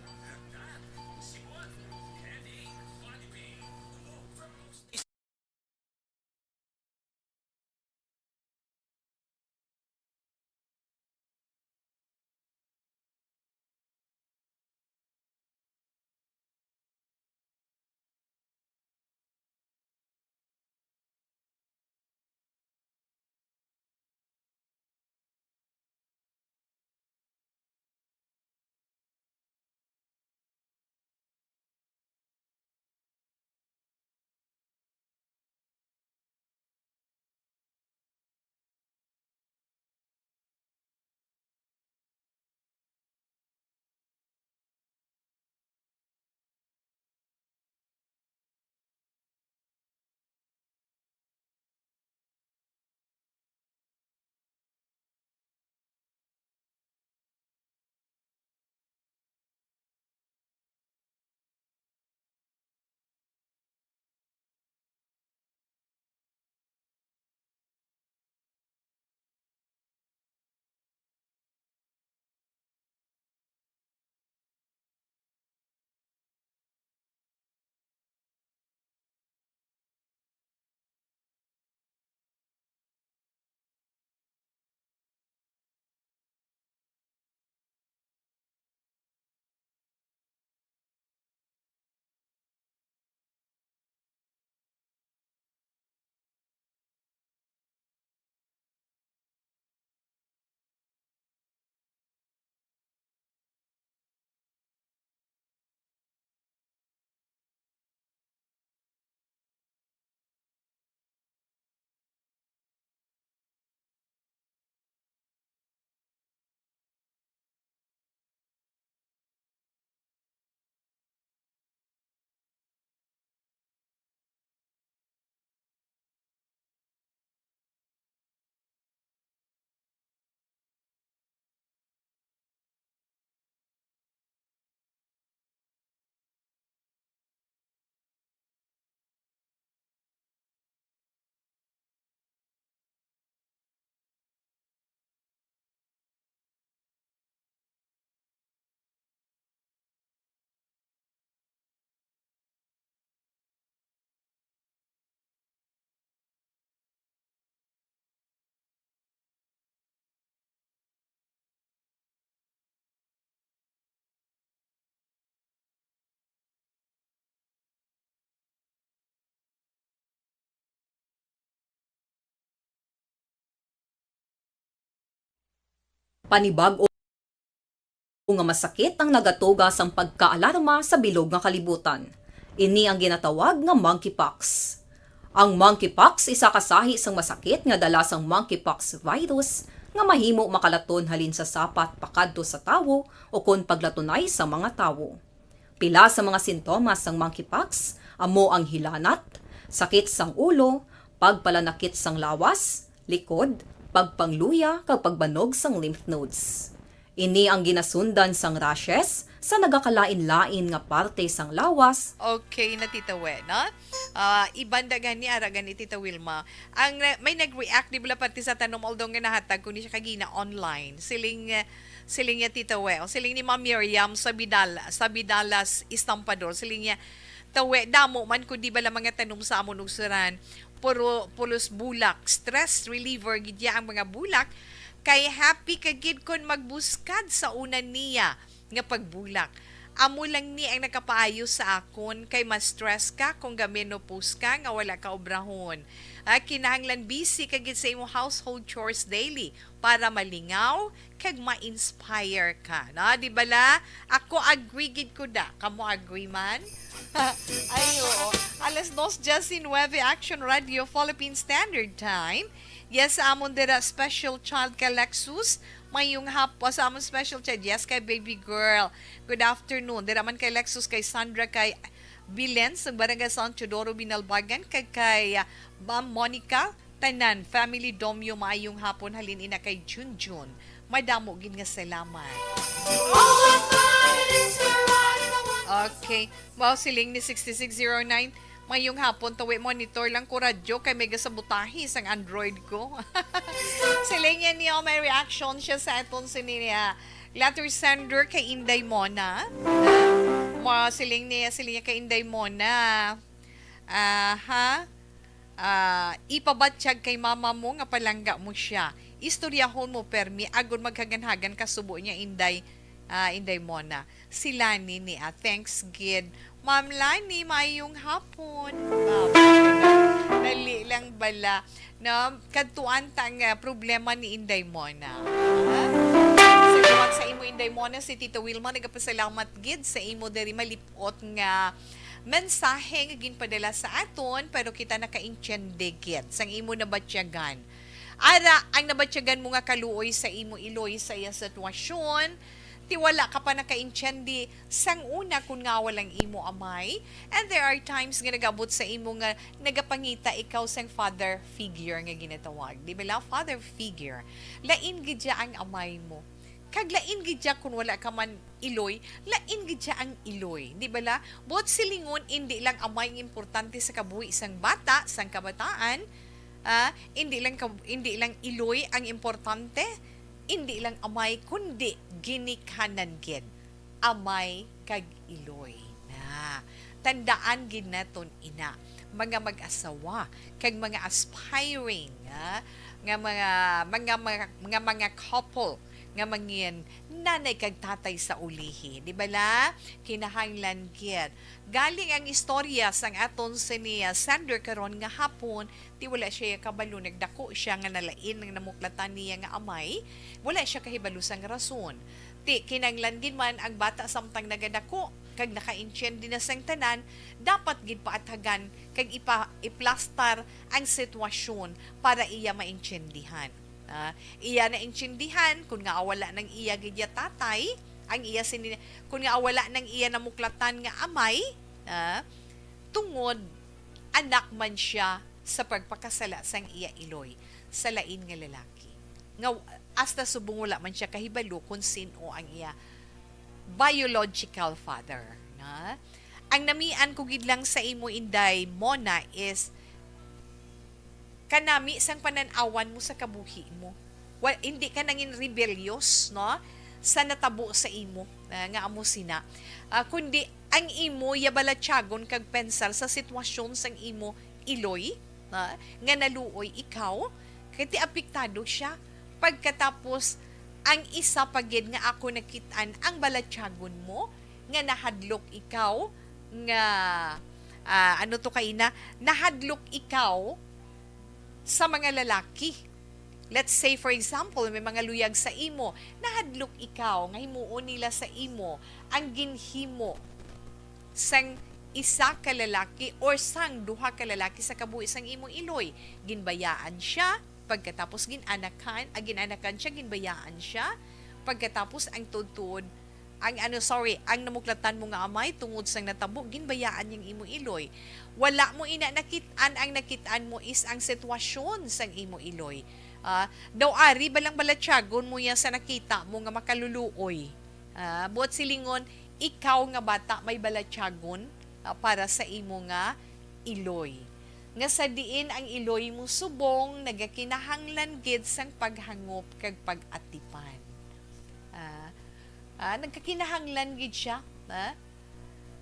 Panibag-o nga masakit ang nagatuga sang pagkaalarma sa bilog nga kalibutan. Ini ang ginatawag nga monkeypox. Ang monkeypox isa ka sahi sang masakit nga dala sang monkeypox virus nga mahimo makalaton halin sa sapat pakadto sa tawo ukon paglatunay sa mga tawo. Pila sa mga sintomas sang monkeypox amo ang hilanat, sakit sang ulo, pagpalanakit sang lawas, likod, pagpangluya, kag pagbanog sang lymph nodes. Ini ang ginasundan sang rashes sa nagakalain-lain nga parte sang lawas. Okay na, Tita We, no? Ah, iban da gani, ara gani, Tita Wilma. Ang na-, may nag-react, di bala, parte sa tanom, although nga nahatag ko ni siya kagina online. Siling, eh, siling niya, Tita We, o siling ni Ma'am Miriam sa Bidal-, sa Bidalas Estampador. Siling niya, "Tawe, damo man ko di bala mga tanom sa amon ugsuran. Puro, pulos bulak, stress reliever gid ya ang mga bulak. Kay happy ka gid kon magbuskad sa una niya nga pagbulak. Amo lang ni ang nakapaayo sa akon, kay ma-stress ka kung ga-menopause ka nga wala ka obrahon. Ah, kinahanglan busy ka gid sa imong household chores daily para malingaw kag ma-inspire ka." No, di bala? Ako agree gid ko da. Kamo agree man? Ay, oo. Alas dos diyes y nuebe, Action Radio, Philippine Standard Time. Yes, sa amon dira, special child kay Lexus. Mayong hapon sa amon special child. Yes, kay baby girl. Good afternoon. Dira man kay Lexus, kay Sandra, kay Bilen, sa Barangay San Teodoro, Binalbagan, kag kay, ah, Ma'am Monica. Tanan, family Domyo, maayong hapon. Halin ina kay Junjun. Madamo gid nga salamat. Okay. Wow, siling ni sixty-six zero nine, "Mayong hapon, tawi, monitor lang ko radyo kay may gasabotahe sang Android ko." Siling niya niya, may reaction siya sa aton sini niya. Letter sender kay Inday Mona. Ma, siling niya, siling niya kay Inday Mona. Aha. Ah, ipabatyag kay mama mo nga palangga mo siya. Istoryahon mo permi, agod maghaganhagan ka subo niya, Inday, ah, Inday Mona. Si Lani ni, ah, thanks gid. Ma'am Lani, maayong hapon. Ah, dali lang bala. No, kadtuan ta nga problema ni Inday Mona. Ha? Sa liwat sa imo, Inday Mona, si Tita Wilma nagapasalamat gid sa imo diri malip-ot nga mensahe nga ginpadala sa aton, pero kita nakaintiende gid sang imo nabatyagan. Ara, ang nabatyagan mo nga kaluoy sa imo iloy sa iya sitwasyon, ti wala ka pa nakaintiende sang una kun ngaa wala ang imo amay. And there are times nga nag-abot sa imo nga nagapangita ikaw sang father figure nga ginatawag. Di ba la? Father figure. Lain gid siya ang amay mo. Kag lain gid siya kun wala ka man iloy, lain gid siya ang iloy, di ba la? Buot silingon, indi lang amay ang importante sa kabuhi sang bata, sang kabataan, ah, indi lang kab-, indi lang iloy ang importante, indi lang amay, kundi ginikanan gid, amay kag iloy na. Tandaan gid naton ina, mga mag-asawa kag mga aspiring, ah, nga mga, mga, mga, nga mga couple nga mangin nanay kag tatay sa ulihi, di ba la? Kinahanglan gid. Galing ang istorya sang aton sini, ah, sender karon nga hapon, ti wala siya kabalo, nagdako siya nga nalain ang namuklatan niya nga amay, wala siya kahibalo sang rason. Ti kinahanglan gid man ang bata samtang nagadako kag nakaintiende na sang tanan, dapat gid paathagan kag ipa-, iplastar ang sitwasyon para iya maintiendihan. Ah, iya naintindihan kun nga wala nang iya gid ya tatay, ang iya sini-, kun nga wala nang iya namuklatan nga amay, ah, tungod anak man siya sa pagpakasala sang iya iloy sa lain nga lalaki. Nga w-, hasta subong wala man siya kahibalo kung sin-o ang iya biological father, na? Ang namian ko gid lang sa imo, Inday Mona, is kanami sang panan-awan mo sa kabuhi mo. Wa-, hindi ka nangin rebellious, no, sa natabo sa imo, ah, nga amo sina. Ah, kundi ang imo ya balatyagon kag pensar sa sitwasyon sang imo iloy, ah, nga naluoy ikaw, kay ti apektado siya. Pagkatapos, ang isa pa gid nga ako nakit-an, ang balatyagon mo nga nahadlok ikaw nga, ah, ano to kaina, nahadlok ikaw sa mga lalaki. Let's say, for example, may mga luyag sa imo, nahadlok ikaw nga himuon nila sa imo ang ginhimo sang isa ka lalaki or sang duha ka lalaki sa kabuhi sang imong iloy. Ginbayaan siya, pagkatapos gin-anakan, ah, gin-anakan siya, ginbayaan siya, pagkatapos ang tuod-tuod, ang, ano, sorry, ang namuklatan mo nga amay tungod sang natabo, ginbayaan niyang imo iloy. Wala mo ina nakit-an, ang nakit-an mo is ang sitwasyon sang imo iloy. Ah, daw ari ba lang balatyagon mo ya sa nakita mo nga makaluluoy? Ah, buot silingon, ikaw nga bata may balatyagon, ah, para sa imo nga iloy. Nga sa diin ang iloy mo subong nagakinahanglan gid sang paghangop kag pag-atipan. Ah, ah, nagkakinahanglan gid siya, ah.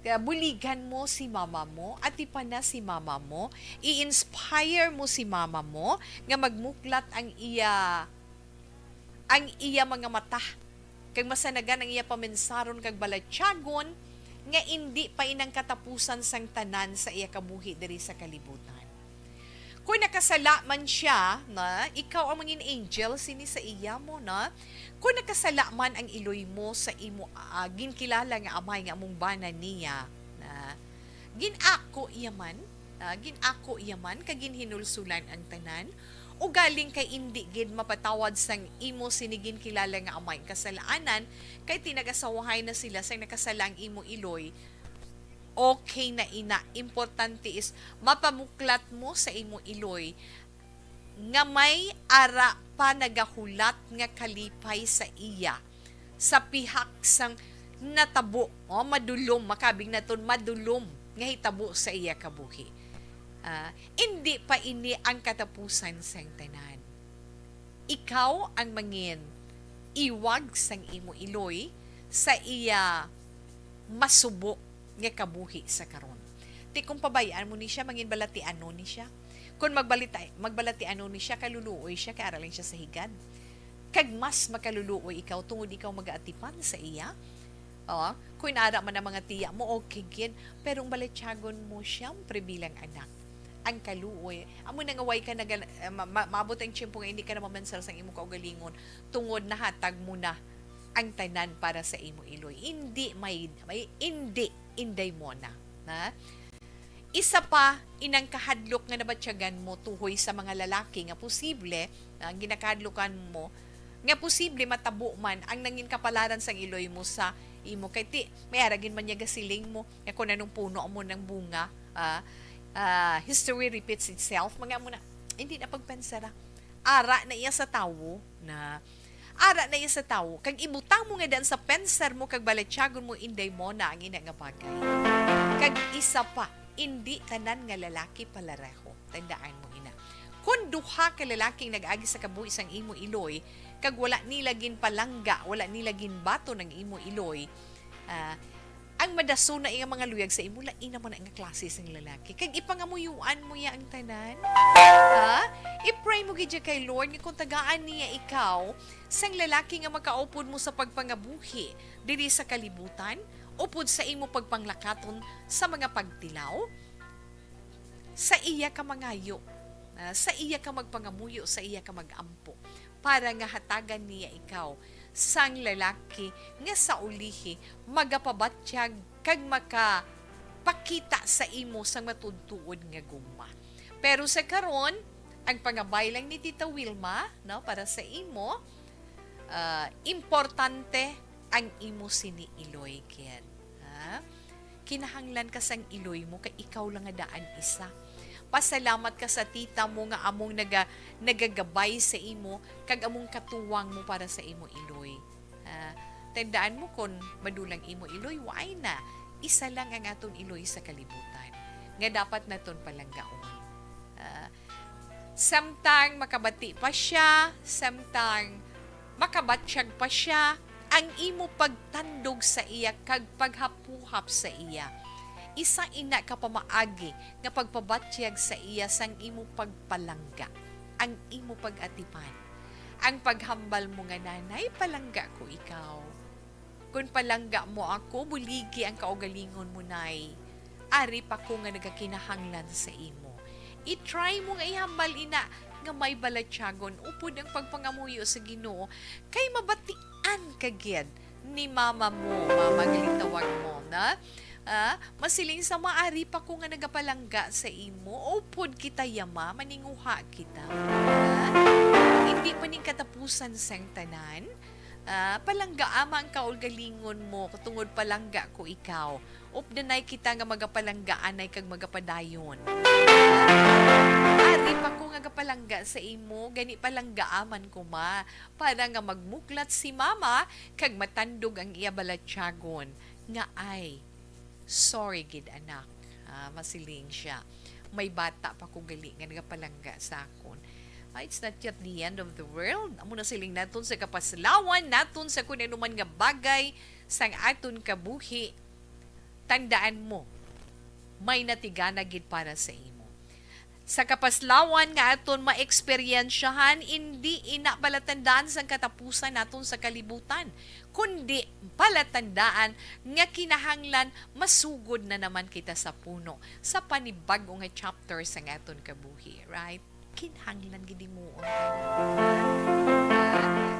Kaya buligan mo si mama mo, atipan na si mama mo, i-inspire mo si mama mo nga magmuklat ang iya, ang iya mga mata, kag masanagan ang iya paminsaron kag balatyagon, nga indi pa inang katapusan sang tanan sa iya kabuhi diri sa kalibutan. Kung nakasala man siya, na, ikaw ang mangin angel sini sa iya mo, na. Kung nakasala man ang iloy mo sa imo, ah, ginkilala nga amay nga among bana niya, na, gin-ako iya man, ah, gin-ako iya man, kag ginhinulsulan ang tanan, ugaling kay indi gid mapatawad sang imo sini ginkilala nga amay ang kasalanan, kay tinagasawahay na sila sang nakasala ang imo iloy, okay na ina. Importante is mapamuklat mo sa imo iloy nga may ara pa nagahulat nga kalipay sa iya, sa pihak sang natabo, o, madulom, makabig naton madulom nga hitabo sa iya kabuhi. Ah, indi pa ini ang katapusan sang tanan. Ikaw ang mangin iwag sang imo iloy sa iya masubo nga kabuhi sa karon. Ti kung pabayaan mo ni siya, mangin balatianon ni siya. Kung magbalita-, magbalatianon ni siya, kaluluoy siya, kay ara lang siya sa higad. Kag mas makaluluoy ikaw tungod ikaw magaatipan sa iya. O, kung ara man ang mga tiya mo, okay gid. Pero ang balatyagon mo, siyempre, bilang anak, ang kaluoy. Amo na nga way ka nagal-, eh, ma-, ma-, maabot ang tiyempo nga hindi ka na mamansar sang imong kaugalingon tungod nahatag mo na ang tanan para sa imo iloy. Indi may, may, indi, inday mo na. Na? Isa pa, inang kahadlok nga nabatyagan mo tuhoy sa mga lalaki nga posible, ah, ginakahadlokan mo, nga posible matabo man ang nangin kapalaran sang iloy mo sa imo. Kay ti, may ara gid man niya gasiling mo, nga kung anong puno amo ng bunga, ah, ah, history repeats itself. Mga amo na, hindi na pagpensara. Ara na iya sa tawo na, ara na iya sa tawo, kag ibutang mo nga dan sa pensar mo, kag balatyagon mo, inday mo na ang ina nga bagay. Kag isa pa, indi tanan nga lalaki palareho. Tandaan mo ina. Kon duha ka lalaking nag-agi sa kabuhi sang imo iloy, kag wala nila ginpalangga, wala nila ginbaton ang imo iloy, ah, ang madasuna nga mga luyag sa imo, lain naman na nga klase sang lalaki. Kag ipangamuyuan mo ya ang tanan. Ha? I-pray mo gid ya kay Lord nga kung tagaan niya ikaw sang lalaki nga makaupod mo sa pagpangabuhi diri sa kalibutan, upod sa imo pagpanglakaton sa mga pagtilaw, sa iya ka mangayo, ah, sa iya ka magpangamuyo, sa iya ka mag-ampo, para nga hatagan niya ikaw sang lalaki nga sa ulihi magapabatyag kag makapakita sa imo sang matuod-tuod nga gugma. Pero sa karon, ang pangabay lang ni Tita Wilma, no, para sa imo, ah, importante ang imo sini iloy, kid. Ha? Kinahanglan ka sang iloy mo kay ikaw lang nga daan isa. Pasalamat ka sa tita mo nga among naga-, nagagabay sa imo kag among katuwang mo para sa imo iloy. Ah, tandaan mo, kon madulang imo iloy, waay na. Isa lang ang aton iloy sa kalibutan nga dapat naton palanggaon. Ah, samtang makabati pa siya, samtang makabatyag pa siya, ang imo pagtandog sa iya kag paghapuhap sa iya, isa ina ka pamaagi nga pagpabatyag sa iya sang imo pagpalangga, ang imo pag-atipan, ang paghambal mo nga, "Nanay, palangga ko ikaw." Kon palangga mo ako, buligi ang kaugalingon mo, nay. Ari pa ko nga nagakinahanglan sa imo. I-try mo nga ihambal ina, nga may balatyagon upod ang pagpangamuyo sa Ginoo, kay mabatian ka gid ni mama mo, mama nga gitawag mo, na, ah, masiling sa maari pa ko nga nagapalangga sa imo, upod kita, yama, maninguha kita. Ah, hindi pa ning katapusan sang tanan. Ah, palanggaa man ang kaugalingon mo, tungod palangga ko ikaw. Updanay kita nga magapalanggaanay kag magapadayon. Ari pa ko nga gapalangga sa imo, gani palanggaa man ko, ma, para nga magmuklat si mama kag matandog ang iya balatyagon nga, "Ay, sorry gid, anak." Ah, masiling siya, "May bata pa ko gali nga nagapalangga sa akon." Ah, it's not yet the end of the world. Amo na siling naton sa kapaslawan naton sa kun ano man nga bagay sang aton kabuhi. Tandaan mo, may natigana gid para sa imo. Sa kapaslawan nga aton maeksperyensyahan, indi ina palatandaan sang katapusan naton sa kalibutan, kundi palatandaan nga kinahanglan masugod na naman kita sa puno, sa panibag-o nga chapter sang aton kabuhi, right? Kinahanglan gid mo.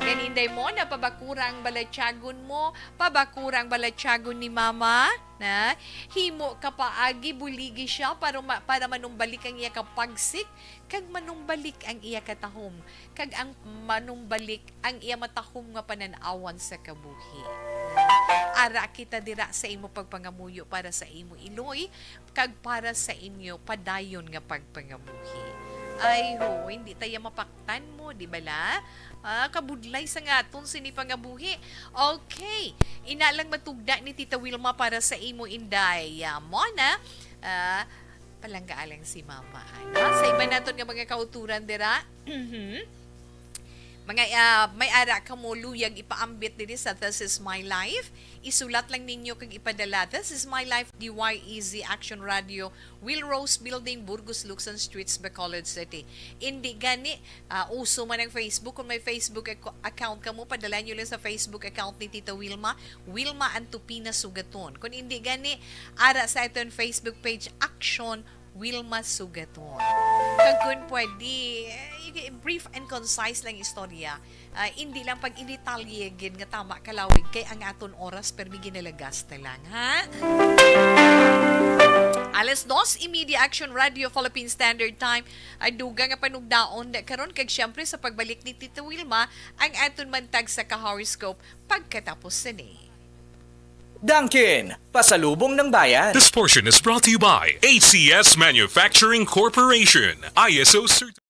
Gani, Inday Mona, pabakura ang balatyagon mo, pabakura ang balatyagon ni Mama, na himo ka paagi, buligi siya para ma-, para manumbalik ang iya kapagsik, kag manumbalik ang iya katahom, kag ang manumbalik ang iya matahom nga panan-awan sa kabuhi. Ara kita dira sa imo pagpangamuyo para sa imo iloy, kag para sa inyo padayon nga pagpangabuhi. Ay, ho, hindi tayo mapaktan mo, di ba la? Ah, kabudlay sa nga aton sini pangabuhi. Okay, ina lang matugda ni Tita Wilma para sa imo, Inday. Ah, Mona, ah, palangga lang si Mama, ano? Sa iba naton nga mga kauturan dira, mhm. Mga, ah, may ara ka mo luyag ipaambit diri sa This Is My Life, isulat lang ninyo kag ipadala. This Is My Life, D Y E Z Action Radio, Will Rose Building, Burgos, Luksan Streets, Bacolod City. Indi gani, ah, uso man ang Facebook. Kung may Facebook ac-, account ka mo, padala nyo lang sa Facebook account ni Tita Wilma, Wilma Antupina Sugaton. Kung indi gani, ara sa aton Facebook page, Action Wilma Sugaton. Kag kung pwede, eh, brief and concise lang istorya. Ah, indi lang pag-indetalye gid nga tama kalawig kay ang aton oras permi ginalagas na lang, ha? Alas dos y media, Action Radio Philippine Standard Time. Ay, dugang nga panugdaon da karon, kag siyempre sa pagbalik ni Tita Wilma, ang aton mantag sa ka-horoscope pagkatapos sini. Dunkin, pasalubong ng bayan. This portion is brought to you by A C S Manufacturing Corporation, I S O certified.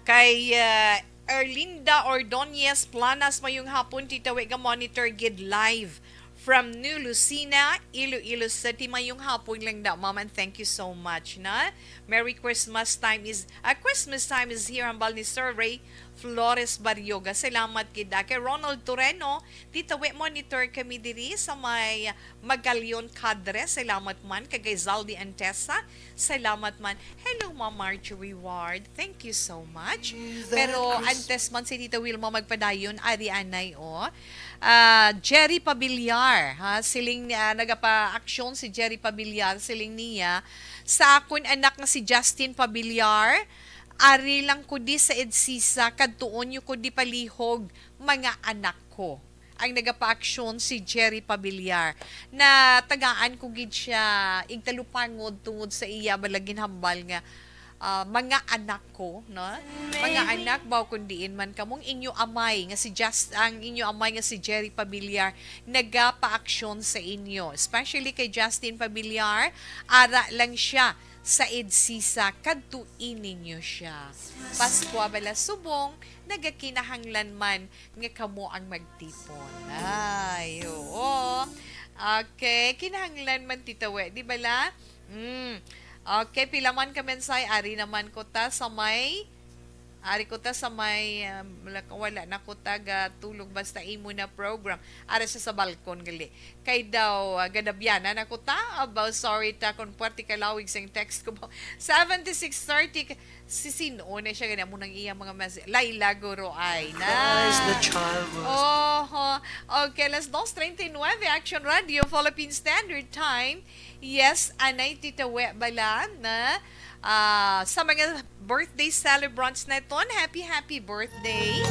Kay, ah, Erlinda Ordonez Planas, mayong hapon, Tita We, ga-monitor gid live from New Lucena, Iloilo City. Mayong hapon lang da, Ma'am, and thank you so much, na. Merry Christmas time is, ah, Christmas time is here, hambal ni Sir Ray Flores Barrioga. Salamat gid, ah, kay Ronald Toreno, Tita We, monitor kami diri sa may Magalion Cadre. Salamat man. Kay Zaldi Antesa, salamat man. Hello, Ma'am Marjorie Ward. Thank you so much. Pero antes man si Tita Wilma magpadayon, ari anay, oh. Ah, Jerry Pabiliar, ha? Siling ni, ah, nagapa-aksyon si Jerry Pabiliar. Siling niya, "Sa akon anak nga si Justin Pabiliar, ari lang ko di sa EDSISA, kadtuon niyo ko di palihog, mga anak ko." Ang nagapaaksyon si Jerry Pabiliar. Natagaan ko gid siya igtalupangod tungod sa iya bala ginhambal nga, ah, mga anak ko, no? Mga anak, baw kun diin man kamong inyo amay nga si Just, ang inyo amay nga si Jerry Pabiliar nagapaaksyon sa inyo. Especially kay Justin Pabiliar, ara lang siya sa EDSISA, kadtui ninyo siya. Pascua bala subong, nagakinahanglan man nga kamo ang magtipon. Ay, oo. Okay, kinahanglan man, Tita We, di bala? Mm. Okay, pila man ka mensahe, ari naman ko ta sa may, ari ko ta sa may, um, wala, wala na ko ta gatulog basta imo na program. Ari sa, sa balkon gali. Kay daw, ah, ganabianan ako ta, abaw, sorry ta kung puwerte ka lawig sing text ko ba. Seventy-six thirty, ka-, si sin-o na siya gani, amo nang iyang mga mes-, Laila Guro ay na. As the child was Oho. Okay, alas dos treinta y nueve, Action Radio, Philippine Standard Time. Yes, anay, Tita We bala na, ah, sa mga birthday celebrants naton, happy, happy birthday.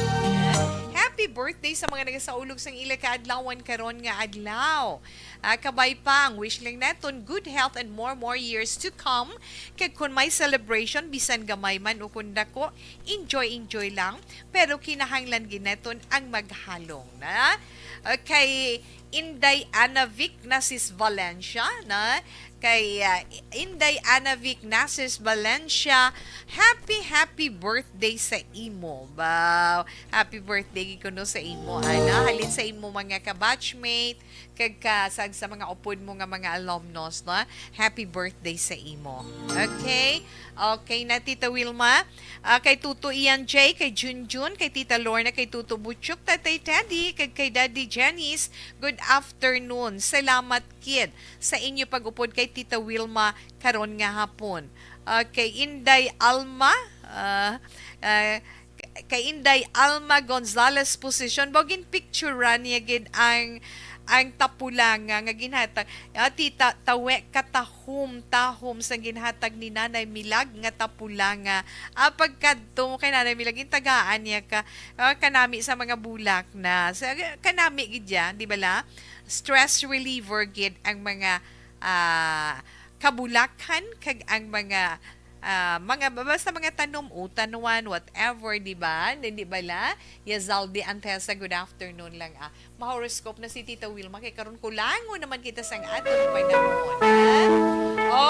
Happy birthday sa mga nagasaulog sang ila kaadlawan karon nga adlaw. Ah, kabay pa, ang wish lang naton, good health and more, more years to come. Kag kung may celebration, bisan gamay man o kung dako, enjoy, enjoy lang. Pero kinahanglan gid naton ang maghalong na. Ah, kay Inday Anavic Nasis Valencia, na? Kay, ah, Inday Anavic Nasis Valencia, happy, happy birthday sa imo. Wow, happy birthday gid kuno sa imo, ana. Halin sa imo mga kabatchmate, kag ka, sa, sa mga upod mo nga mga alumnos, no? Happy birthday sa imo. Okay? Okay na, Tita Wilma. Ah, kay Tuto Ian J, kay Junjun, kay Tita Lorna, kay Tuto Butchok, Tatay Teddy, kag kay Daddy Janice, good afternoon. Salamat, kid, sa inyo pag-upod kay Tita Wilma karon nga hapon. Ah, kay Inday Alma, ah, ah, kay Inday Alma Gonzalez Position, baw ginpicturan niya gid ang, ang tapulanga nga ginhatag. Ah, Tita, tawe katahom-tahom sang ginhatag ni Nanay Milag nga tapulanga. Ah, pagkadto mo kay Nanay Milag, gintagaan niya ka, ah, kanami sa mga bulak na. Sa, kanami gid yan, di ba la? Stress reliever gid ang mga, ah, kabulakan kag ang mga, ah, mga, basta mga tanom, utanwan, whatever, di ba? Hindi ba la? Yazaldi Antesa, good afternoon lang, ah. Ma-horoscope na si Tita Wilma, kay karon kulangon naman kita sang aton panahon, ha?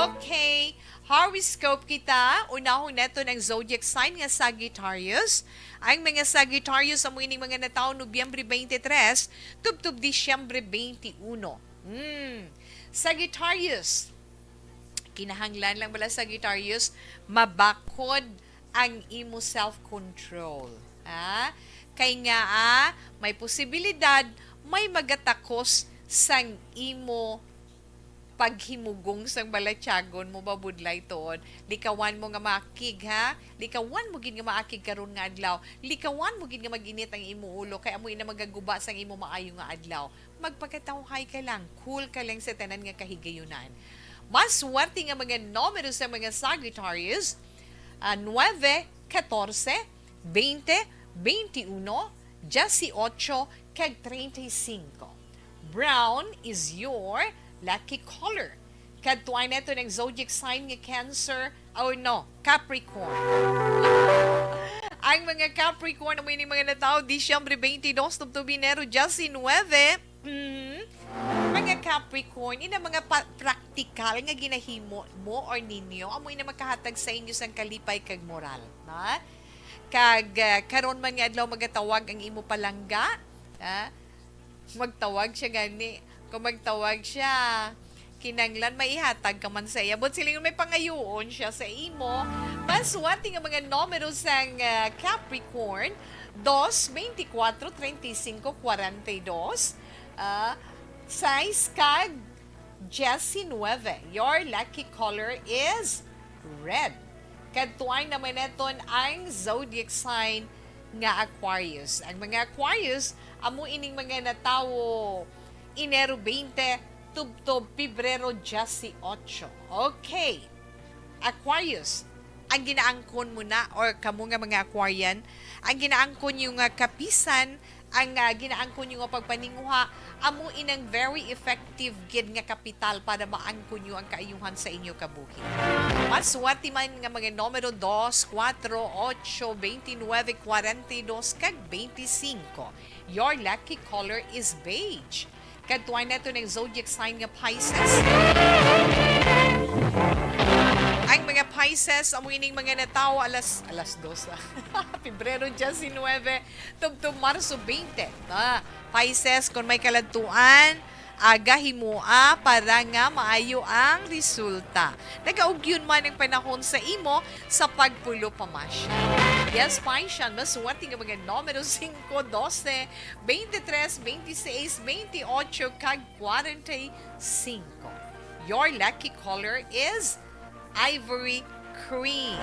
Okay, horoscope kita. Unahon naton ang zodiac sign nga Sagittarius. Ang mga Sagittarius amo ining mga natawo Nobyembre twenty-three tubtob Disyembre twenty-one. Hmm. Sagittarius, kinahanglan lang bala, Sagittarius, mabakod ang imo self-control. Ha? Kay nga, ah, may posibilidad may magatakos sang imo paghimugong sang balatyagon mo, babudlay tuod. Likawan mo nga maakig, ha? Likawan mo gid nga maakig karon nga adlaw. Likawan mo gid nga mag-init ang imo ulo, kay amo ina magaguba sang imo maayo nga adlaw. Magpakatawhay ka lang, cool ka lang sa tanan nga kahigayunan. Mas swerte nga mga numero sa mga Sagittarius, ah, nuebe, katorse, beinte, beintiuno, diyesiyotso, kag treinta y cinco. Brown is your lucky color. Kadtuan nato ang zodiac sign nga Cancer, oh no, Capricorn. Ang mga Capricorn amo ining mga natawo Disyembre twenty-two tubtob Enero diyesinuebe. Mm. Mga Capricorn, ina mga pa-, praktikal nga ginahimo mo or ninyo, amo ina makahatag sa inyo sang kalipay kag moral, na? Kag, ah, karon man nga adlaw magatawag ang imo palangga, ah, magtawag siya gani. Kung magtawag siya, kinanglan maihatag ka man sa iya. But siling may pangayuon siya sa imo. Maswati nga mga numero sang, ah, Capricorn, dos, veinticuatro, treinta y cinco, cuarenta y dos, ah, sais kag diecinueve. Your lucky color is red. Kadtuan naman naton ang zodiac sign nga Aquarius. Ang mga Aquarius, amo ining mga natawo Enero twenty tubtob Pebrero dieciocho. Okay. Aquarius, ang ginaangkon mo na, or kamo nga mga Aquarian, ang ginaangkon nyo nga kapisan, ang, ah, ginaangkon nyo nga pagpaninguha, amo inang very effective gid nga kapital para maangkon nyo ang kaayuhan sa inyo kabuhi. Maswati man nga mga numero dos, kuwatro, otso, twenty-nuebe, kwarenta y dos, kag twenty-cinco. Your lucky color is beige. Kadtuan nato ng zodiac sign nga Pisces. Ang mga Pisces, amo ining mga natawo alas, alas dos, ah. Pebrero diecinuebe, tubtob Marso twenty. Ah, Pisces, kung may kaladtuan, aga himoa para nga maayo ang resulta. Nagaugyon man ang panahon sa imo sa pagpulo pamasyal. Yes, Pisces, maswati nga mga numero singko, dose, twenty-tres, twenty-seis, twenty-ocho, kag kwarenta y cinco. Your lucky color is ivory cream.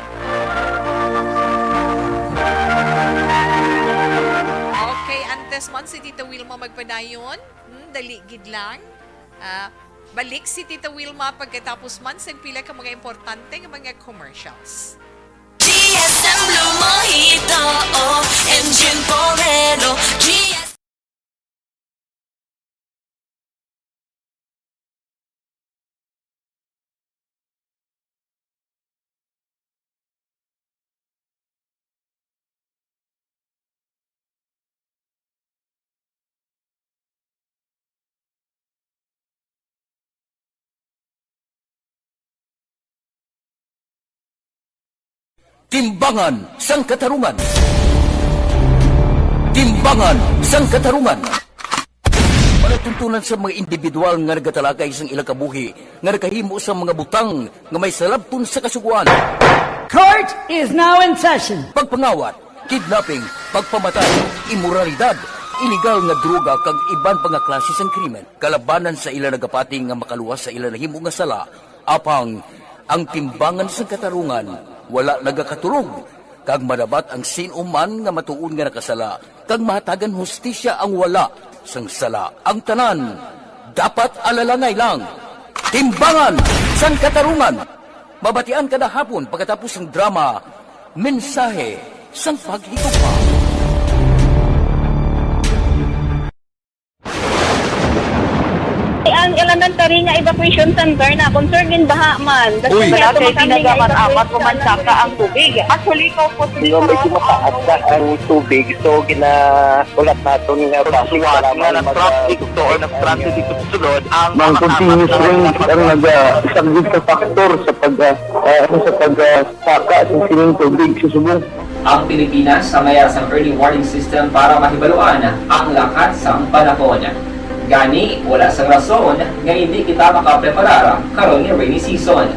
Okay, antes man si Tita Wilma magpadayon, hmm, dali gid lang. Ah, balik si Tita Wilma pagkatapos man sa pila ka mga importante nga mga commercials. G S M Blue Mojito, oh, Engine Porero, G S Timbangan sang Katarungan. Timbangan sang Katarungan. Palatuntunan sa mga individual nga nagatalakay sang ilang kabuhi nga nakahimo sa mga butang nga may salabton sa Kasugoan. Court is now in session. Pagpangawat, kidnapping, pagpamatay, imoralidad, iligal nga droga kag iban pa nga klase sang krimen. Kalabanan sa ila nagapati nga makaluwas sa ila nahimo nga sala, apang ang timbangan sang katarungan wala nagakaturog, kag madabat ang sin-o man nga matuod nga nakasala, kag mahatagan hustisya ang wala sang sala. Ang tanan dapat alalangay lang. Timbangan sang Katarungan. Mabatian kada hapon pagkatapos sang drama, Mensahe sang Paghigugma. Ang elementary nga evacuation center na concern gid baha man. Uy. Wala kay tinaga man apat o man saka ang tubig. Actually, ko po. Medyo mataas na ang tubig, so ginaulat naton nga basi nga nag-traffic to or nag-transit dito sa sulod ang mga continuous rain ang nag-saglit sa factor sa pag, ah, ah, ano, sa pag, ah, saka sa sining tubig sa subong. Ang Pilipinas sa mayar sang early warning system para mahibaluan ang lakat sang panahon. Gani, wala sang rason nga hindi kita makapreparar karon nga rainy season.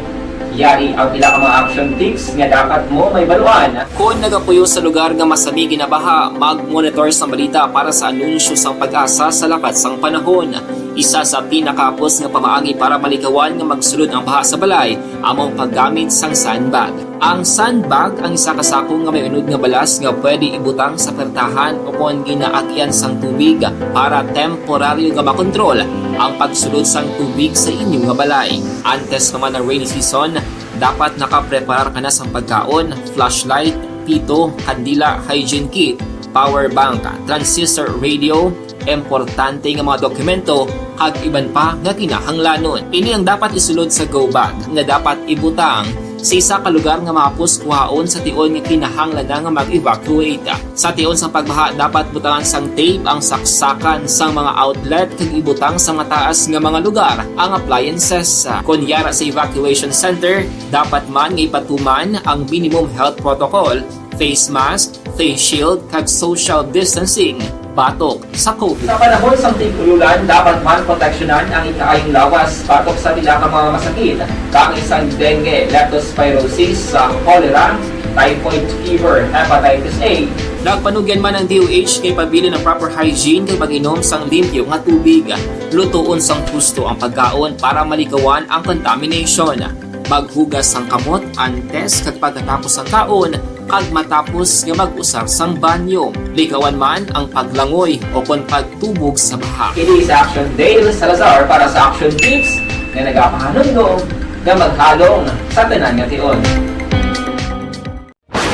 Yari ang pila ka mga action tips nga dapat mo mahibaluan. Kon nagapuyo sa lugar nga masami ginabaha, mag-monitor sang balita para sa anunsyo sang PAGASA sa lakat sang panahon. Isa sa pinakahapos nga pamaagi para malikawan nga magsulod ang baha sa balay amo ang paggamit sang sandbag. Ang sandbag ang isa ka sako nga may unod nga balas nga pwede ibutang sa pertahan o kon ginaagyan sang tubig para temporaryo nga makontrol ang pagsulod sang tubig sa inyo nga balay. Antes pa man ang rainy season, dapat nakapreparar ka na sang pagkaon, flashlight, pito, kandila, hygiene kit, power bank, transistor radio, importante nga mga dokumento, kag iban pa nga kinahanglanon. Ini ang dapat isulod sa go bag nga dapat ibutang sa isa ka lugar nga mahapos kuhaon sa tion nga kinahanglan na nga mag-evacuate. Sa tion sang pagbaha, dapat butangan sang tape ang saksakan sang mga outlet kag ibutang sa mataas nga mga lugar ang appliances. Kon yara sa evacuation center, dapat man nga ipatuman ang minimum health protocol Face mask, face shield, kag social distancing batok sa COVID. Sa panahon sang tig-ululan, dapat man proteksyonan ang ikaayong lawas batok sa pila ka mga masakit, kaangay sang dengue, leptospirosis, sa cholera, typhoid fever, hepatitis A. Nagpanugyan man ang D O H kay pabilin ang proper hygiene kag pag-inom sang limpyo nga tubig. Lutoon sang husto ang pagkaon para malikawan ang contamination. Maghugas sang kamot antes kag pagkatapos sang kaon, kag matapos nga mag-usar sang banyo. Likawan man ang paglangoy o kon pagtubog sa baha. Kini si Action Dale Salazar para sa Action Tips nga nagapahanumdom nga maghalong sa tanan nga tion.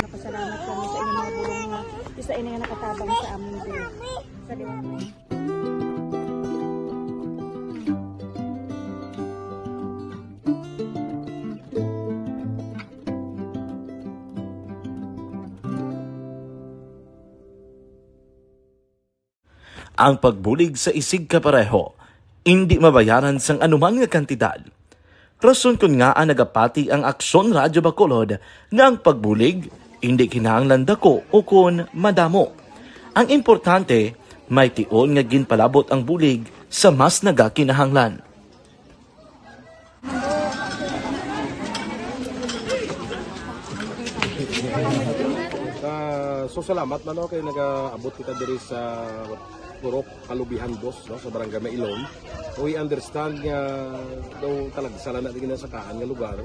Napasalamat kami sa inyong mga guro nga isa ini nga nakatabang sa amin din. Sa Ang pagbulig sa isigkapareho indi mabayaran sang anuman nga kantidad. Rason kon ngaa nagapati ang Aksyon Radyo Bacolod nga ang pagbulig indi kinahanglan dako ukon madamo. Ang importante, may tion nga ginpalabot ang bulig sa mas nagakinahanglan. Ah, so salamat man, no, kay nagaabot kita diri sa Purok Kalubihan Dos, no, sa Barangay Mailom. We understand nga daw talagsa lang na din sa kaan nga lugar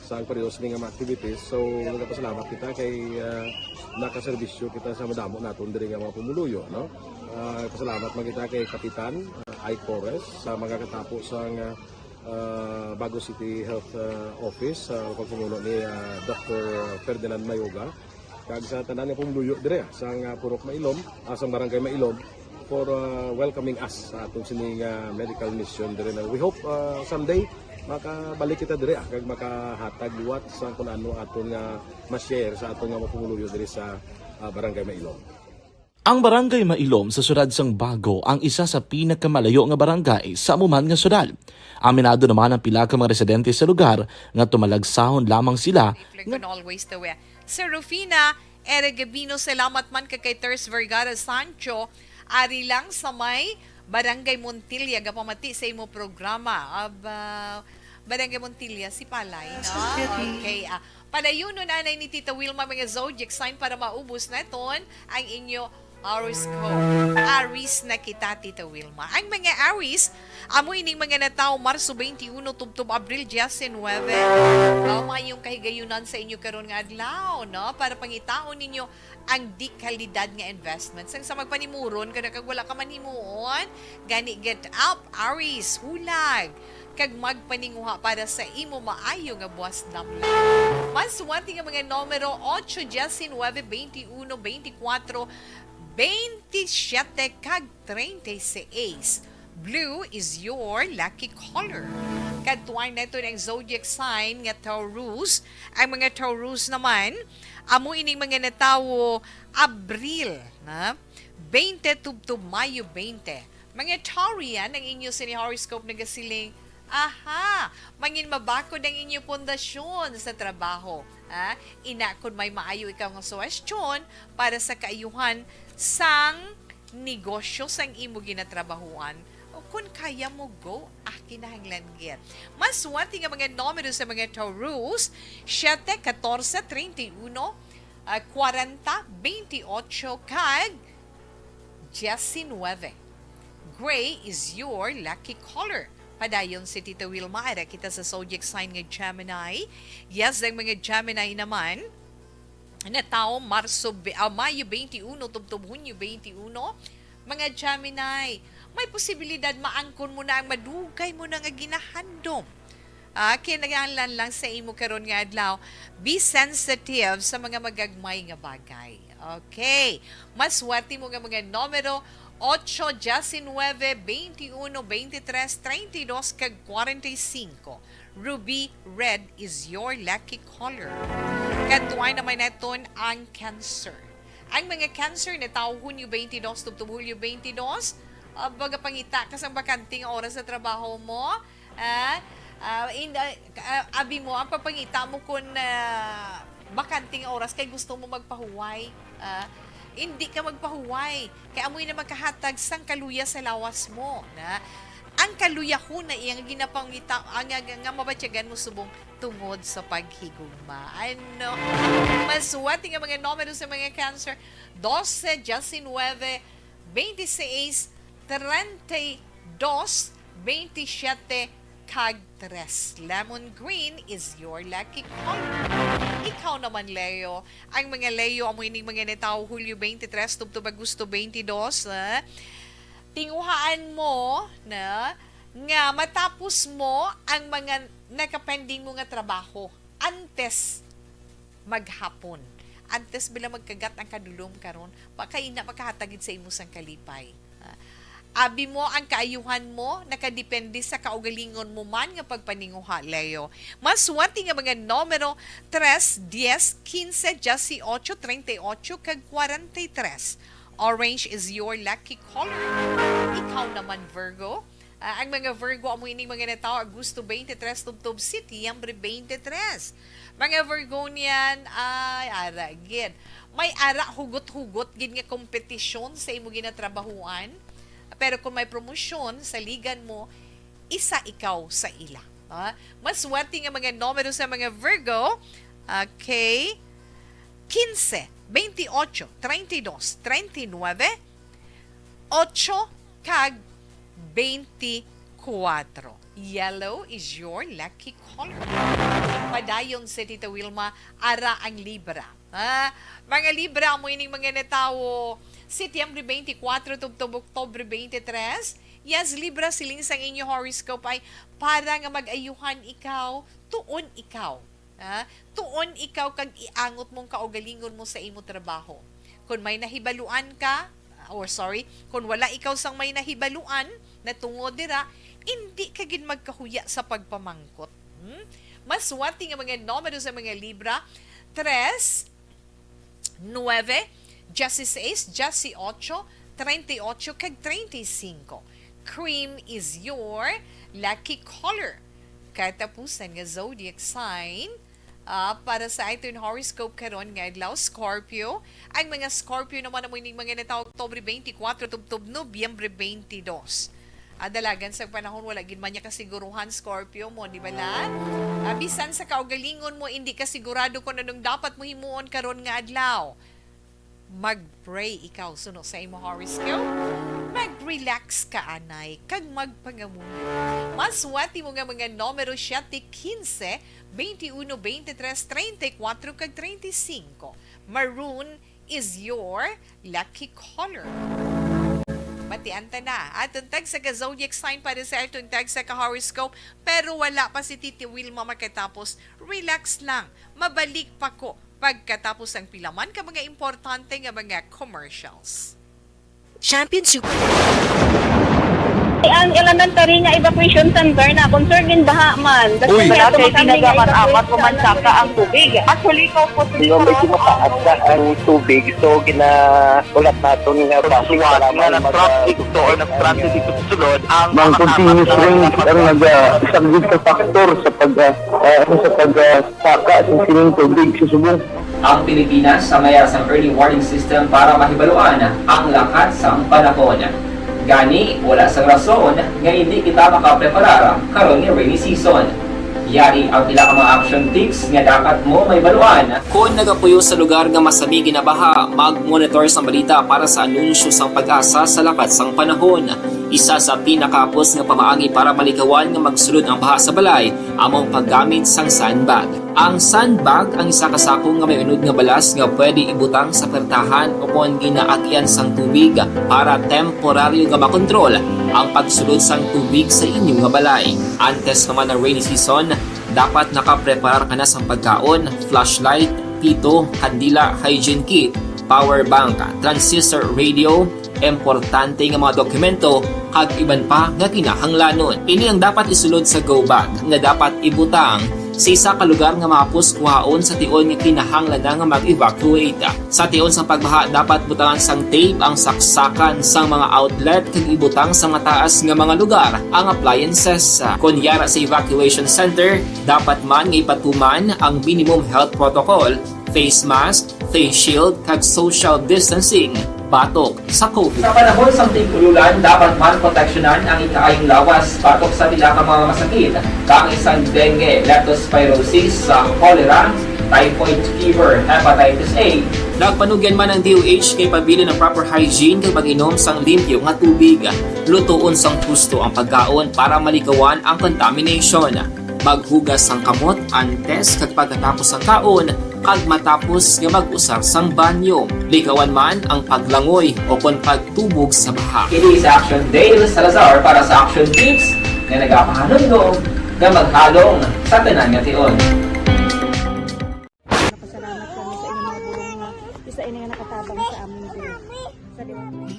sa ang periodo sini nga mga activities. So nagapasalamat kita kay ah, nakaserbisyo kita sa madamo naton diri nga mga pumuluyo, no. Ah, pasalamat man kita kay Kapitan ah, Ike Torres sa mga katapo sa nga ah, Bago City Health ah, Office sa pagpamuno ni ah, Doctor Ferdinand Mayoga, kag sa tanan nga pumuluyo dire ah, sa nga Purok Mailom, ah, sa Barangay Mailom, for ah, welcoming us sa atong sining ah, medical mission dire na we hope ah, someday makabalik kita dire ah, kag makahatag liwat sa kung ano aton nga ma-share sa aton nga mga pumuluyo dire sa ah, Barangay Mailom. Ang Barangay Mailom sa siyudad sang Bago ang isa sa pinakamalayo nga barangay sa amo man nga siyudad. Aminado naman ang pila ka mga residente sa lugar nga tumalagsahon lamang sila If like always the way. Sir Rufina, Ere Gabino, salamat man ka kay Ters Vergara Sancho. Ari lang sa may Barangay Montilla, gapamati sa imo programa. Aba, Barangay Montilla, si Palay, no? Okay, ah, padayunon anay ni Tita Wilma mga zodiac sign para maubos naton ang inyo horoscope. Aries na kita, Tita Wilma. Ang mga Aries, amo ining mga natawo Marso twenty-one tubtob Abril diecinuebe. Mao mayong kahigayunan sa inyo karon nga adlaw, no? Para pangitaon ninyo ang dekalidad nga investment. Sang sa magpanimuron ka na kag wala ka man himuon, gani get up, Aries, hulag, kag magpaninguha para sa imo maayo nga buwas damlag. Maswerte nga mga numero, ocho, diecinuebe, veintiuno, veinticuatro, veintisiete, kag treinta y seis. Blue is your lucky color. Kadtuan naton ang zodiac sign nga Taurus. Ang mga Taurus naman, amo ining mga natawo Abril, na twenty tubtob Mayo twenty. Mga Taurian, ang inyo sini horoscope nagasiling, aha, mangin mabakod ang inyo pundasyon sa trabaho. Ha? Ina, kung may maayo ikaw nga suwestyon para sa kaayuhan sang negosyo sang imo ginatrabahuan, o kung kaya mo, go, ah, kinahanglan gid. Maswerte nga mga numero sa mga Taurus, siete, katorse, treinta y uno, ah, kwarenta, bentiocho, kag diecinuebe. Gray is your lucky color. Padayon si Tita Wilma, ara kita sa zodiac sign nga Gemini. Yes, ang mga Gemini naman, natawo Marso, be- ah, Mayo twenty-one tubtob Hunyo twenty-one. Mga Gemini, may posibilidad maangkon mo na ang madugay mo na nga ginahandom. Ah, kinahanglan lang sa imo karon nga adlaw, be sensitive sa mga magagmay nga bagay. Okay. Maswerte mo nga mga numero, ocho, diecinuebe, veintiuno, veintitrés, treinta y dos, kag kwarenta y cinco. Ruby red is your lucky color. Kadtuan naman naton ang Cancer. Ang mga Cancer natawo Hunyo twenty-two tubtob Hulyo twenty-two, ah, magapangita ka sang bakante nga oras sa trabaho mo. Ah, ah, in, ah, ah, abi mo, ang pagpangita mo kun, ah, bakante nga oras kay gusto mo magpahuway. Ah, hindi ka magpahuway. Kay amoy na magkahatag sang kaluya sa lawas mo, na ang kaluya ko na iya nga ginapangita, ah, nga, nga, nga mabatyagan mo subong tungod sa paghigugma. Ano? Maswati nga mga numero sa mga Cancer, dose, diecinuebe, veintiséis, treinta y dos, veintisiete, kag tres. Lemon green is your lucky color. Ikaw naman, Leo. Ang mga Leo, amo ining mga natawo Hulyo twenty-three tubtob Agosto twenty-two, eh. Tinguhaan mo na nga matapos mo ang mga nakapending mo nga trabaho antes maghapon. Antes bala magkagat ang kadulom karon, pa kay ina makahatag gid sa imo sang kalipay. Ah, abi mo ang kaayuhan mo, nakadepende sa kaugalingon mo man nga pagpaninguha, Leo. Maswati nga mga numero, tres, dies, quince, dieciocho, treinta y ocho, kag kwarenta y tres. Orange is your lucky color. Ikaw naman, Virgo. Ah, ang mga Virgo, amo ining mga natawo Agosto twenty-three tubtob Setyembre twenty-three. Mga Virgonian, ay, ara gid. May ara hugot-hugot gid nga kompetisyon sa imo ginatrabahuan. Pero kung may promosyon, saligan mo, isa ikaw sa ila. Ah, maswerte nga mga numero sa mga Virgo, okay, quince, veintiocho, treinta y dos, treinta y nueve, ocho, kag veinticuatro. Yellow is your lucky color. Padayon si Tita Wilma, ara ang Libra. Ah, mga Libra, amo ining mga natawo Setyembre twenty-four tubtob Oktubre twenty-three. Yes, Libra, siling sang inyo horoscope ay para nga mag-ayuhan ikaw, tuon ikaw. Ah, tuon ikaw kag iangot mong kaugalingon mo sa imo trabaho. Kung may nahibaluan ka, or sorry, kung wala ikaw sang may nahibaluan na tungod dira, indi ka gid magkahuya sa pagpamangkot. Hmm? Maswerte nga mga numero sa mga Libra, tres, nueve, dieciséis, dieciocho, treinta y ocho, kag treinta y cinco. Cream is your lucky color. Katapusan nga zodiac sign, ah, para sa aton horoscope karon nga adlaw, Scorpio. Ang mga Scorpio naman amo ining mga natawo Oktubre twenty-four tubtob Nobyembre twenty-two. Ah, dalagan sang panahon, wala gid man niya kasiguruhan, Scorpio mo, di ba la? Ah, bisan sa kaugalingon mo, hindi ka sigurado kung anong dapat mo himuon karon nga adlaw. Mag-pray ikaw suno sa imo horoscope. Mag-relax ka, anay, kag magpangamuyo. Maswerte mo nga mga numero siete, quince, veintiuno, veintitrés, treinta y cuatro, kag treinta y cinco. Maroon is your lucky color. Batian ta na aton tagsa ka zodiac sign para sa aton tagsa ka horoscope, pero wala pa si Titi Wilma makatapos. Relax lang, mabalik pa ko pagkatapos ang pila man ka mga importante nga mga commercials. Champion Super. Ang elementary nga evacuation center na concern in baha man. Uy. Wala kay tinaga man, apat ko man saka ang tubig. Actually, ko po. Di ba, medyo mataas na ang tubig, so ginaulat naton nga basic nga na-traffic to or nag-traffic dito sa sulod ang mga continuous rain ang nagasaglit sa factor sa pag, ah, ah, ano, sa pag, ah, saka sa sining tubig sa subong. Ang Pilipinas sa mayar sang early warning system para mahibaluan ang lakat sang panahon. Gani, wala sang rason nga hindi kita makapreparar karon nga rainy season. Yari ang pila ka mga action tips nga dapat mo mahibaluan. Kon nagapuyo sa lugar nga masami ginabaha, mag-monitor sang balita para sa anunsyo sang PAGASA sa lakat sang panahon. Isa sa pinakahapos nga pamaagi para malikawan nga magsulod ang baha sa balay amo ang paggamit sang sandbag. Ang sandbag ang isa ka sako nga may unod nga balas nga pwede ibutang sa pertahan o kon ginaagyan sang tubig para temporaryo nga makontrol ang pagsulod sang tubig sa inyo nga balay. Antes pa man ang rainy season, dapat nakapreparar ka na sang pagkaon, flashlight, pito, kandila, hygiene kit, power bank, transistor radio, importante nga mga dokumento, kag iban pa nga kinahanglanon. Ini ang dapat isulod sa go bag nga dapat ibutang sa isa ka lugar nga mahapos kuhaon sa tion nga kinahanglan na nga mag-evacuate. Sa tion sang pagbaha, dapat butangan sang tape ang saksakan sang mga outlet kag ibutang sa mataas nga mga lugar ang appliances. Kon yara sa evacuation center, dapat man nga ipatuman ang minimum health protocol Face mask, face shield, kag social distancing batok sa COVID. Sa panahon sang tig-ululan, dapat man proteksyonan ang ikaayong lawas batok sa pila ka mga masakit, kaangay sang dengue, leptospirosis, sa cholera, typhoid fever, hepatitis A. Nagpanugyan man ang D O H nga ipabilin ang proper hygiene kag pag-inom sang limpyo nga tubig. Lutoon sang husto ang pagkaon para maligawan ang contamination. Maghugas sang kamot antes kag pagkatapos sang kaon, kag matapos nga mag-usar sang banyo. Ligawan man ang paglangoy o kon pagtubog sa baha. Kini si Action Dale Salazar para sa Action Tips nga nagapahanumdom nga maghalong sa tanan nga tion. Napasalamat kami sa inyong mga bulong nga isa ini nga nakatabang sa amin diri sa liwanag.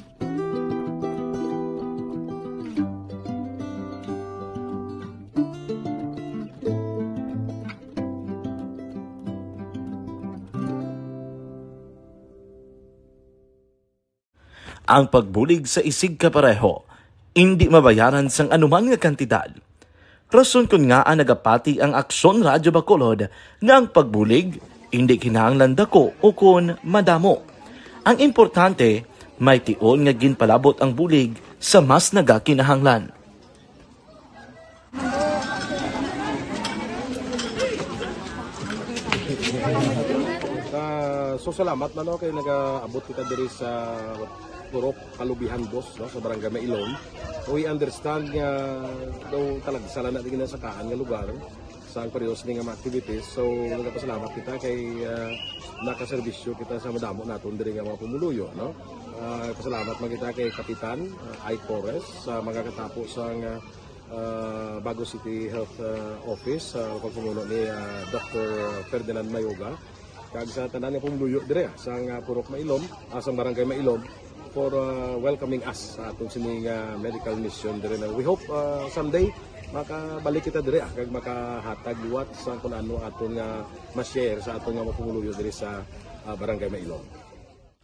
Ang pagbulig sa isigkapareho indi mabayaran sang anuman nga kantidad. Rason kon ngaa nagapati ang Aksyon Radyo Bacolod nga ang pagbulig indi kinahanglan dako ukon madamo. Ang importante, may tion nga ginpalabot ang bulig sa mas nagakinahanglan. Ah, so salamat man, no, kay nagaabot kita diri sa Purok Kalubihan Dos, no, sa Barangay Mailom. We understand nga daw talagsa lang na di na sa kaan nga lugar sa ang pareho sini nga mga activities. So nagapasalamat kita kay, ah, nakaserbisyo kita sa madamo naton diri nga mga pumuluyo, no. Ah, pasalamat man kita kay Kapitan, ah, Ike Torres, sa mga katapo sa nga ah, Bago City Health, ah, Office, sa pagpamuno ni, ah, Doctor Ferdinand Mayoga, kag sa tanan nga pumuluyo dire, ah, sa nga Purok Mailom, ah, sa Barangay Mailom, for, ah, welcoming us sa aton sining, ah, medical mission dire na we hope, ah, someday makabalik kita dire, ah, kag makahatag liwat sa kung ano aton nga ma-share sa aton nga mga pumuluyo dire sa, ah, Barangay Mailom.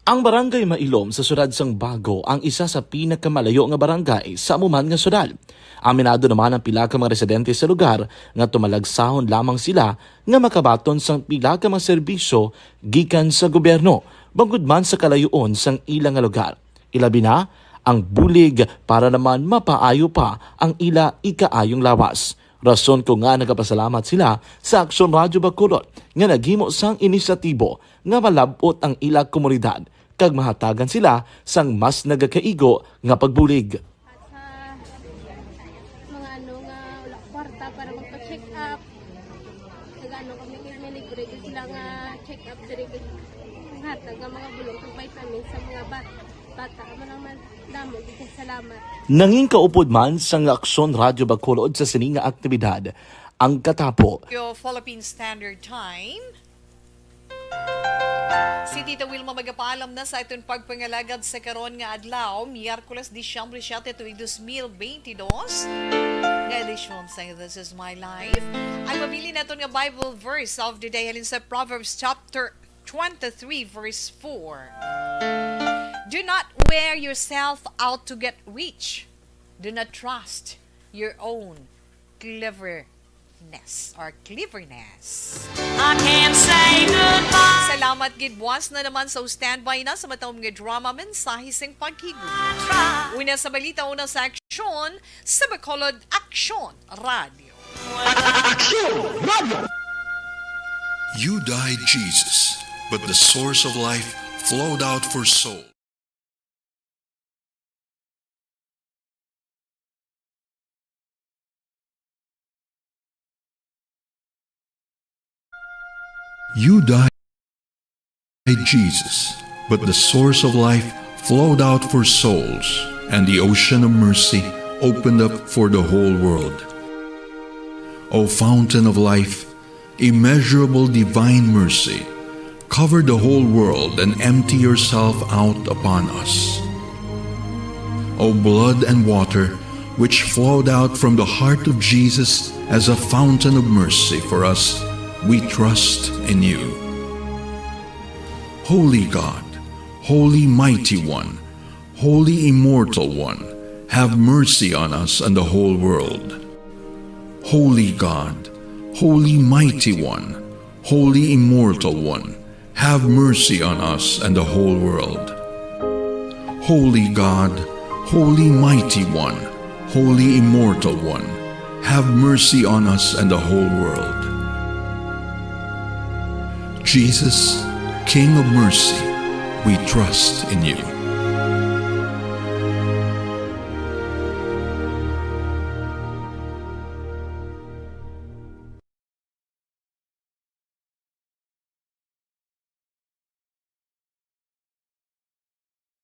Ang Barangay Mailom sa siyudad sang Bago ang isa sa pinakamalayo nga barangay sa amo man nga siyudad. Aminado naman ang pila ka mga residente sa lugar nga tumalagsahon lamang sila nga makabaton sang pila ka mga serbisyo gikan sa gobyerno, bangod man sa kalayoon sang ila nga lugar. Ilabi na ang bulig para naman mapaayo pa ang ila ikaayong lawas. Rason kon ngaa nagapasalamat sila sa Aksyon Radyo Bacolod nga naghimo sang inisyatibo nga malab-ot ang ila komunidad kag mahatagan sila sang mas nagakaigo nga pagbulig. At sa mga ano nga wala kwarta para magpa-check up, nag-ano kami, kay may libre gyud sila nga check up diri, kay hatag nga mga bulong kag vitamins sa mga ba-, bata. Amo lang man, damo gyud kay salamat. Nangin kaupod man sang Aksyon Radyo Bacolod sa sini nga aktibidad ang katapo. Yo, Philippine Standard Time. Si Tita Wilma magapaalam na sa aton pagpangalagad sa karon nga adlaw, Miyerkules, Disyembre siete, tuig dos mil benti dos, nga edisyon sa This Is My Life. Ang mabilin naton nga Bible verse of the day halin sa Proverbs chapter twenty-three, verse four. Do not wear yourself out to get rich. Do not trust your own cleverness or cleverness. I can't say goodbye. Salamat gid buas na naman sa standby na sa matawom nga drama, mensahe sing paghigugma. Una sa balita, una sa aksyon, sa Bacolod Aksyon Radio. Aksyon Radio. You died, Jesus, but the source of life flowed out for soul. You died, Jesus, but the source of life flowed out for souls, and the ocean of mercy opened up for the whole world. O fountain of life, immeasurable divine mercy, cover the whole world and empty yourself out upon us. O blood and water, which flowed out from the heart of Jesus as a fountain of mercy for us, we trust in you. Holy God, Holy Mighty One, Holy Immortal One, have mercy on us and the whole world. Holy God, Holy Mighty One, Holy Immortal One, Have mercy on us and the whole world. Holy God, Holy Mighty One, Holy Immortal One, have mercy on us and the whole world. Jesus, King of mercy, we trust in you.